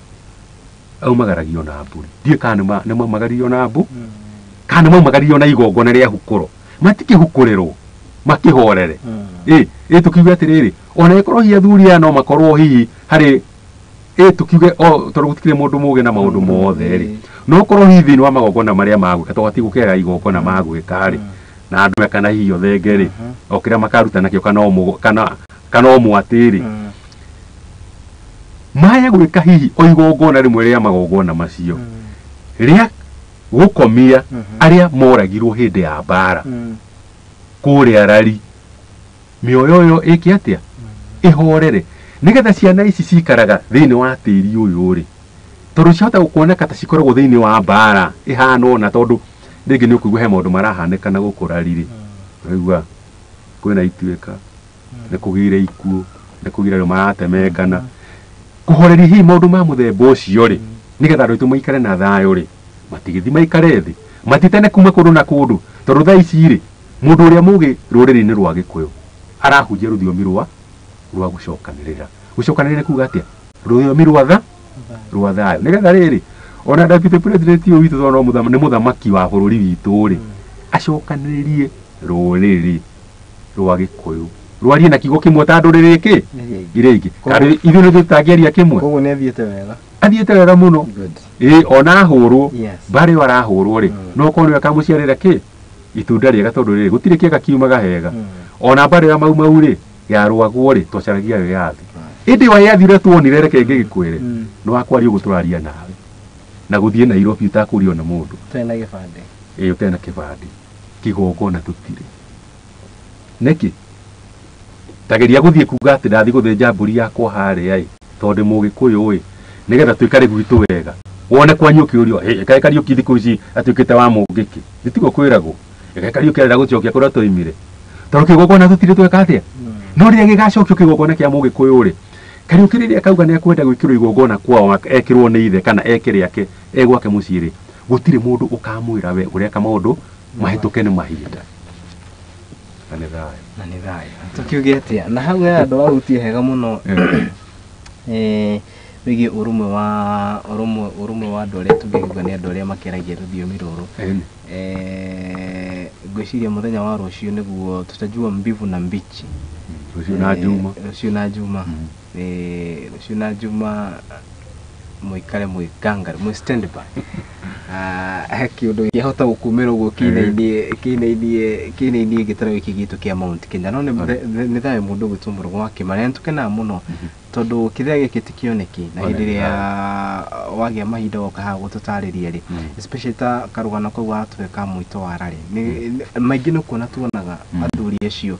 aumagaragio na mbũri. Ndiũĩ kana nĩ maumagaririo na mbu, kana nĩ maumagaririo na igongona rĩa hukũro, matikĩhukũrĩrwo makĩhorere. Ĩ tũkiuge atĩrĩrĩ, ona ĩkorwo hihi athuri aya no makorwo hihi harĩ, tũkiuge o tondũ gũtikĩrĩ mũndũ mũũgĩ na maũndũ mothe rĩ, no korwo hihi thĩinĩ wa magongona marĩa magwĩka, tondũ hatigũkĩaga igongona magwĩka rĩ, na andũ kana hihi ũthenge rĩ, o kĩrĩa makaruta nakĩo kana o mwatĩ rĩ, maya gwĩka hihi o igongona rĩmwe rĩa magongona macio rĩa gũkomia arĩa moragirwo hĩndĩ ya mbara kũrĩa rari, mĩoyo ĩyo ĩke atĩa, ĩhorere, nĩgetha ciana ici cikaraga thĩinĩ wa tĩri ũyũ rĩ, tondũ ciahota kuoneka ta cikoragwo thĩinĩ wa mbara ĩhana ũna, tondũ rĩngĩ nĩ ũkũigua he maũndũ marahanĩka na gũkũ rari rĩ, ũraigua kwĩna ituĩka, nĩ kũgĩire ikuũ, nĩ kũgĩire andũ maratemengana. Kũhoreria hihi maũndũ ma mũthemba ũcio rĩ, nĩgetha andũ aitũ maikare na thayũ rĩ, matigĩthiĩ maikare thĩ, matitane kuma kũndũ na kũndũ, tondũ thaa ici rĩ, mũndũ ũrĩa mũũgĩ rũrĩrĩ-inĩ rwa Gĩkũyũ arahunjia rũthiomi rwa gũcokanĩrĩra. Gũcokanĩrĩra nĩ kuga atĩa? Rũthiomi rwa rwa thayũ. Nĩgetha rĩrĩ, ona deputy president ũyũ witũ tondũ nĩ mũthamaki wa bũrũri witũ rĩ, acokanĩrĩrie rũrĩrĩ rwa Gĩkũyũ rwarie na kiugo kĩmwe ta ndũrĩrĩ kĩ iria ingĩ. Kana ithuĩ nĩ tũtangĩaria kĩmwe. Koguo nĩ athiĩte wega. Athiĩte wega mũno. Ĩ ona ahũrwo, mbara ĩyo arahũrwo rĩ, no korwo nĩwe akamũciarĩra kĩ itunda rĩega, tondũ rĩrĩ gũtirĩ kĩega kiumaga hega. Ona mbara ya Mau Mau rĩ, yarũagwo rĩ, twacaragia wĩyathi. Ĩndĩ wĩyathi ũrĩa tuonire, reke ngĩgĩkwĩre, nĩ wa kwaria ũguo tũraria nawe, na gũthiĩ Nairobi ũtakũrio nĩ mũndũ. Ũtarĩ na gĩbandĩ. Ĩ ũtarĩ na kĩbandĩ. Kĩgongona tũtirĩ. Nĩkĩ? Tageria gũthiĩ kuga atĩ ndathiĩ gũthĩnja mbũri yakwa harĩa ĩ, tondũ ndĩ mũgĩkũyũ ĩ, nĩgetha tũikare gwitũ wega. Wone kwanyu ũkĩũrio, "Hĩ, kaĩ Kariũki thikũ ici atuĩkĩte wa mũngĩkĩ?" Gĩtiguo kwĩragwo. Kaĩ Kariũki arenda gũcokia kũrĩa twoimire. Tondũ kĩgongona tũtirĩ tweka atĩa? No rĩrĩa gĩgacokio kĩgongona kĩa mũgĩkũyũ rĩ, Kariũki rĩrĩa akauga nĩ akwenda gwĩkĩrwo igongona kwao ekĩrwo nĩ ithe kana eke rĩake e gwake mũciĩ rĩ, gũtirĩ mũndũ ũkamwĩra we ũreka maũndũ mahĩtũke nĩ mahinda. Na nĩ thayũ. Na nĩ thayũ. Tũkiuge atĩa? Na hau he handũ wahutia hega mũno wĩgiĩ ũrũmwe wa ũrũmwe wa andũ arĩa tũngĩkiuga nĩ andũ arĩa makĩaragia rũthiomi rũrũ. Ngwĩciria mũthenya wa rũciũ nĩguo tutajua mbivu na mbichi. Rũciũ na Juma. Rũciũ na Juma. Rũciũ na Juma mũikare mwĩ ngangari, mwĩ stand by. He kĩũndũ kĩahota gũkumĩra ũguo kĩinainie gĩtarũ gĩkĩ gitũ kĩa Mount Kenya. No nĩ thayũ mũndũ ũgwĩtwo Mũrũgũ wa Kĩmarĩ. Na nĩtũkenaga mũno tondũ kĩrĩa gĩkĩ ti kĩoneki na hĩndĩ ĩrĩa wagĩa mahinda woka haha gũtũtarĩria rĩ, especially ta karũgano kau watũhe ka mũito wa rarĩ, maingĩ nĩ kuona tuonaga athuri acio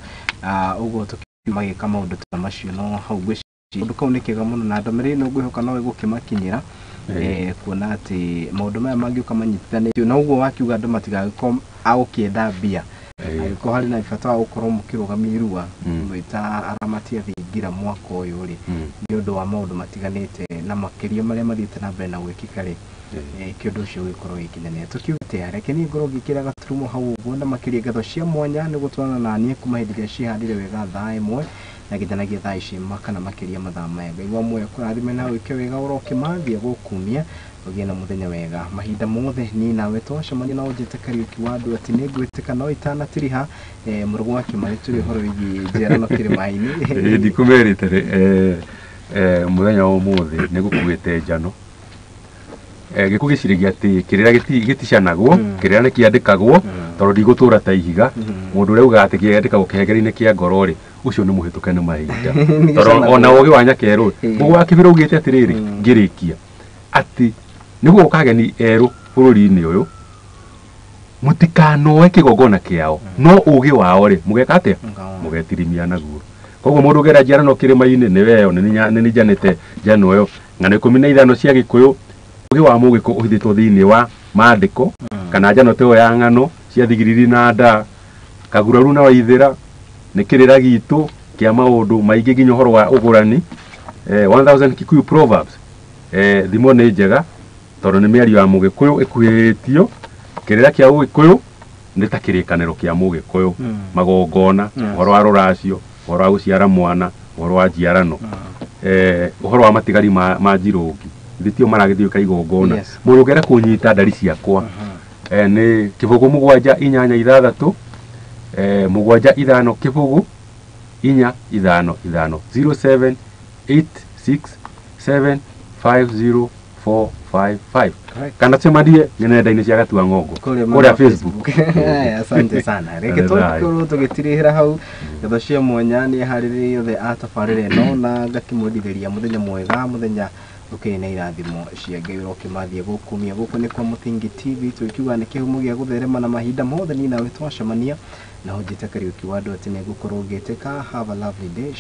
ũguo magĩka maũndũ ta macio, no hau ngwĩciria kaũndũ kau nĩ kega mũno na ndũmĩrĩri ĩno ngwĩhoka no ĩgũkĩmakinyĩra, kuona atĩ maũndũ maya mangĩũka manyitithanĩtio na ũguo wakiuga andũ matigagĩkorwo agũkĩenda mbia, angĩkorwo harĩ na bata wa gũkorwo mũkĩrũgamia irua mwĩ ta aramati a thingira mwaka ũyũ rĩ, nĩ ũndũ wa maũndũ matiganĩte na makĩria marĩa mathiĩte na mbere na gwĩkĩka rĩ, kĩũndũ ũcio ũgĩkorwo ũgĩkinyanĩra. Tũkiuge atĩa? Reke niĩ ngorwo ngĩkĩra gaturumo hau ũguo na makĩria ngatho cia mwanya nĩ gũtwarana na niĩ kuma hĩndĩ ĩrĩa cihandire wega thaa 1 na nginyanagia thaa ici kana makĩria mathaa maya. Ngai wa muoyo kũrathime na wĩke wega ũrokĩmathia gũkumia ũgĩe na mũthenya wega. Mahinda mothe niĩ nawe twacemania na ũnjĩte Kariũki wa andũ atĩ nĩ ngwĩtĩka no itanatiriha. Mũrũgũ wa Kĩmarĩ tũrĩ ũhoro wĩgiĩ njiarano kĩrĩma-inĩ. Ndikũmerĩte rĩ, mũthenya wa ũmũthĩ nĩ gũkuĩte njano. Gĩkũ gĩciragia atĩ kĩrĩra gĩticanagwo, kĩrĩra nĩ kĩandĩkagwo, tondũ ndigũtũra ta ihiga. Mũndũ ũrĩa ugaga atĩ kĩandĩkagwo kĩhengere-inĩ kĩa ngoro rĩ, ũcio nĩ mũhĩtũke nĩ mahinda. Tondũ ona ũgĩ wa nyakerũ, mũgũ wa kĩbĩra ugĩte atĩrĩrĩ, ngĩrĩkia atĩ nĩguo gũka ageni erũ bũrũri-inĩ ũyũ, mũtikanoe kĩgongona kĩao, no ũgĩ wao rĩ, mũgeka atĩa? Mũgetirimia naguo. Koguo mũndũ ũgera njiarano kĩrĩma-inĩ nĩ weyo, nĩ nĩ njanĩte njano ĩyo. Ng'ano 15 cia Gĩkũyũ, ũgĩ wa mũgĩkũyũ ũhithĩtwo thĩinĩ wa maandĩko, kana njano ta ĩyo ya ng'ano cia thigiriri na ndaa, kaguraru na waithĩra, nĩ kĩrĩra gitũ kĩa maũndũ maingĩ nginya ũhoro wa ũgũrani. 1000 Kikuyu Proverbs, thimo nĩ njega tondũ nĩ mĩario ya mũgĩkũyũ ĩkuhĩhĩtio. Kĩrĩra kĩa ũgĩkũyũ nĩ ta kĩrĩkanĩro kĩa mũgĩkũyũ, magongona, ũhoro wa rũracio, ũhoro wa gũciara mwana, ũhoro wa njiarano, ũhoro wa matigari ma njirũngi thitio maragĩthiĩ ka igongona. Mũndũ ũngĩenda kũnyita ndari ciakwa, nĩ 0 7 8 6 7 5 0 4 5 5 07 8 6 7 5 0 4 5 5, kana cemanie nenda-inĩ cia Gatua Ng'ongo kũrĩa Facebook. Asante sana. Reke tũkorwo tũgĩtirihĩra hau. Ngatho cia mwanya nĩ aharĩrĩria othe a tabarĩra ĩno na ngakĩmwendithĩria mũthenya mwega, mũthenya ũkĩrĩ na irathimo cia Ngai ũrokĩmathia gũkumia. Gũkũ nĩ kwa Mũthingi TV, tũkiuga nĩ kĩhumo gĩa gũtherema na mahinda mothe niĩ nawe twacemania na ũnjĩte Kariũki wa andũ atĩ nĩngũkorwo ngĩtĩka. Have a lovely day.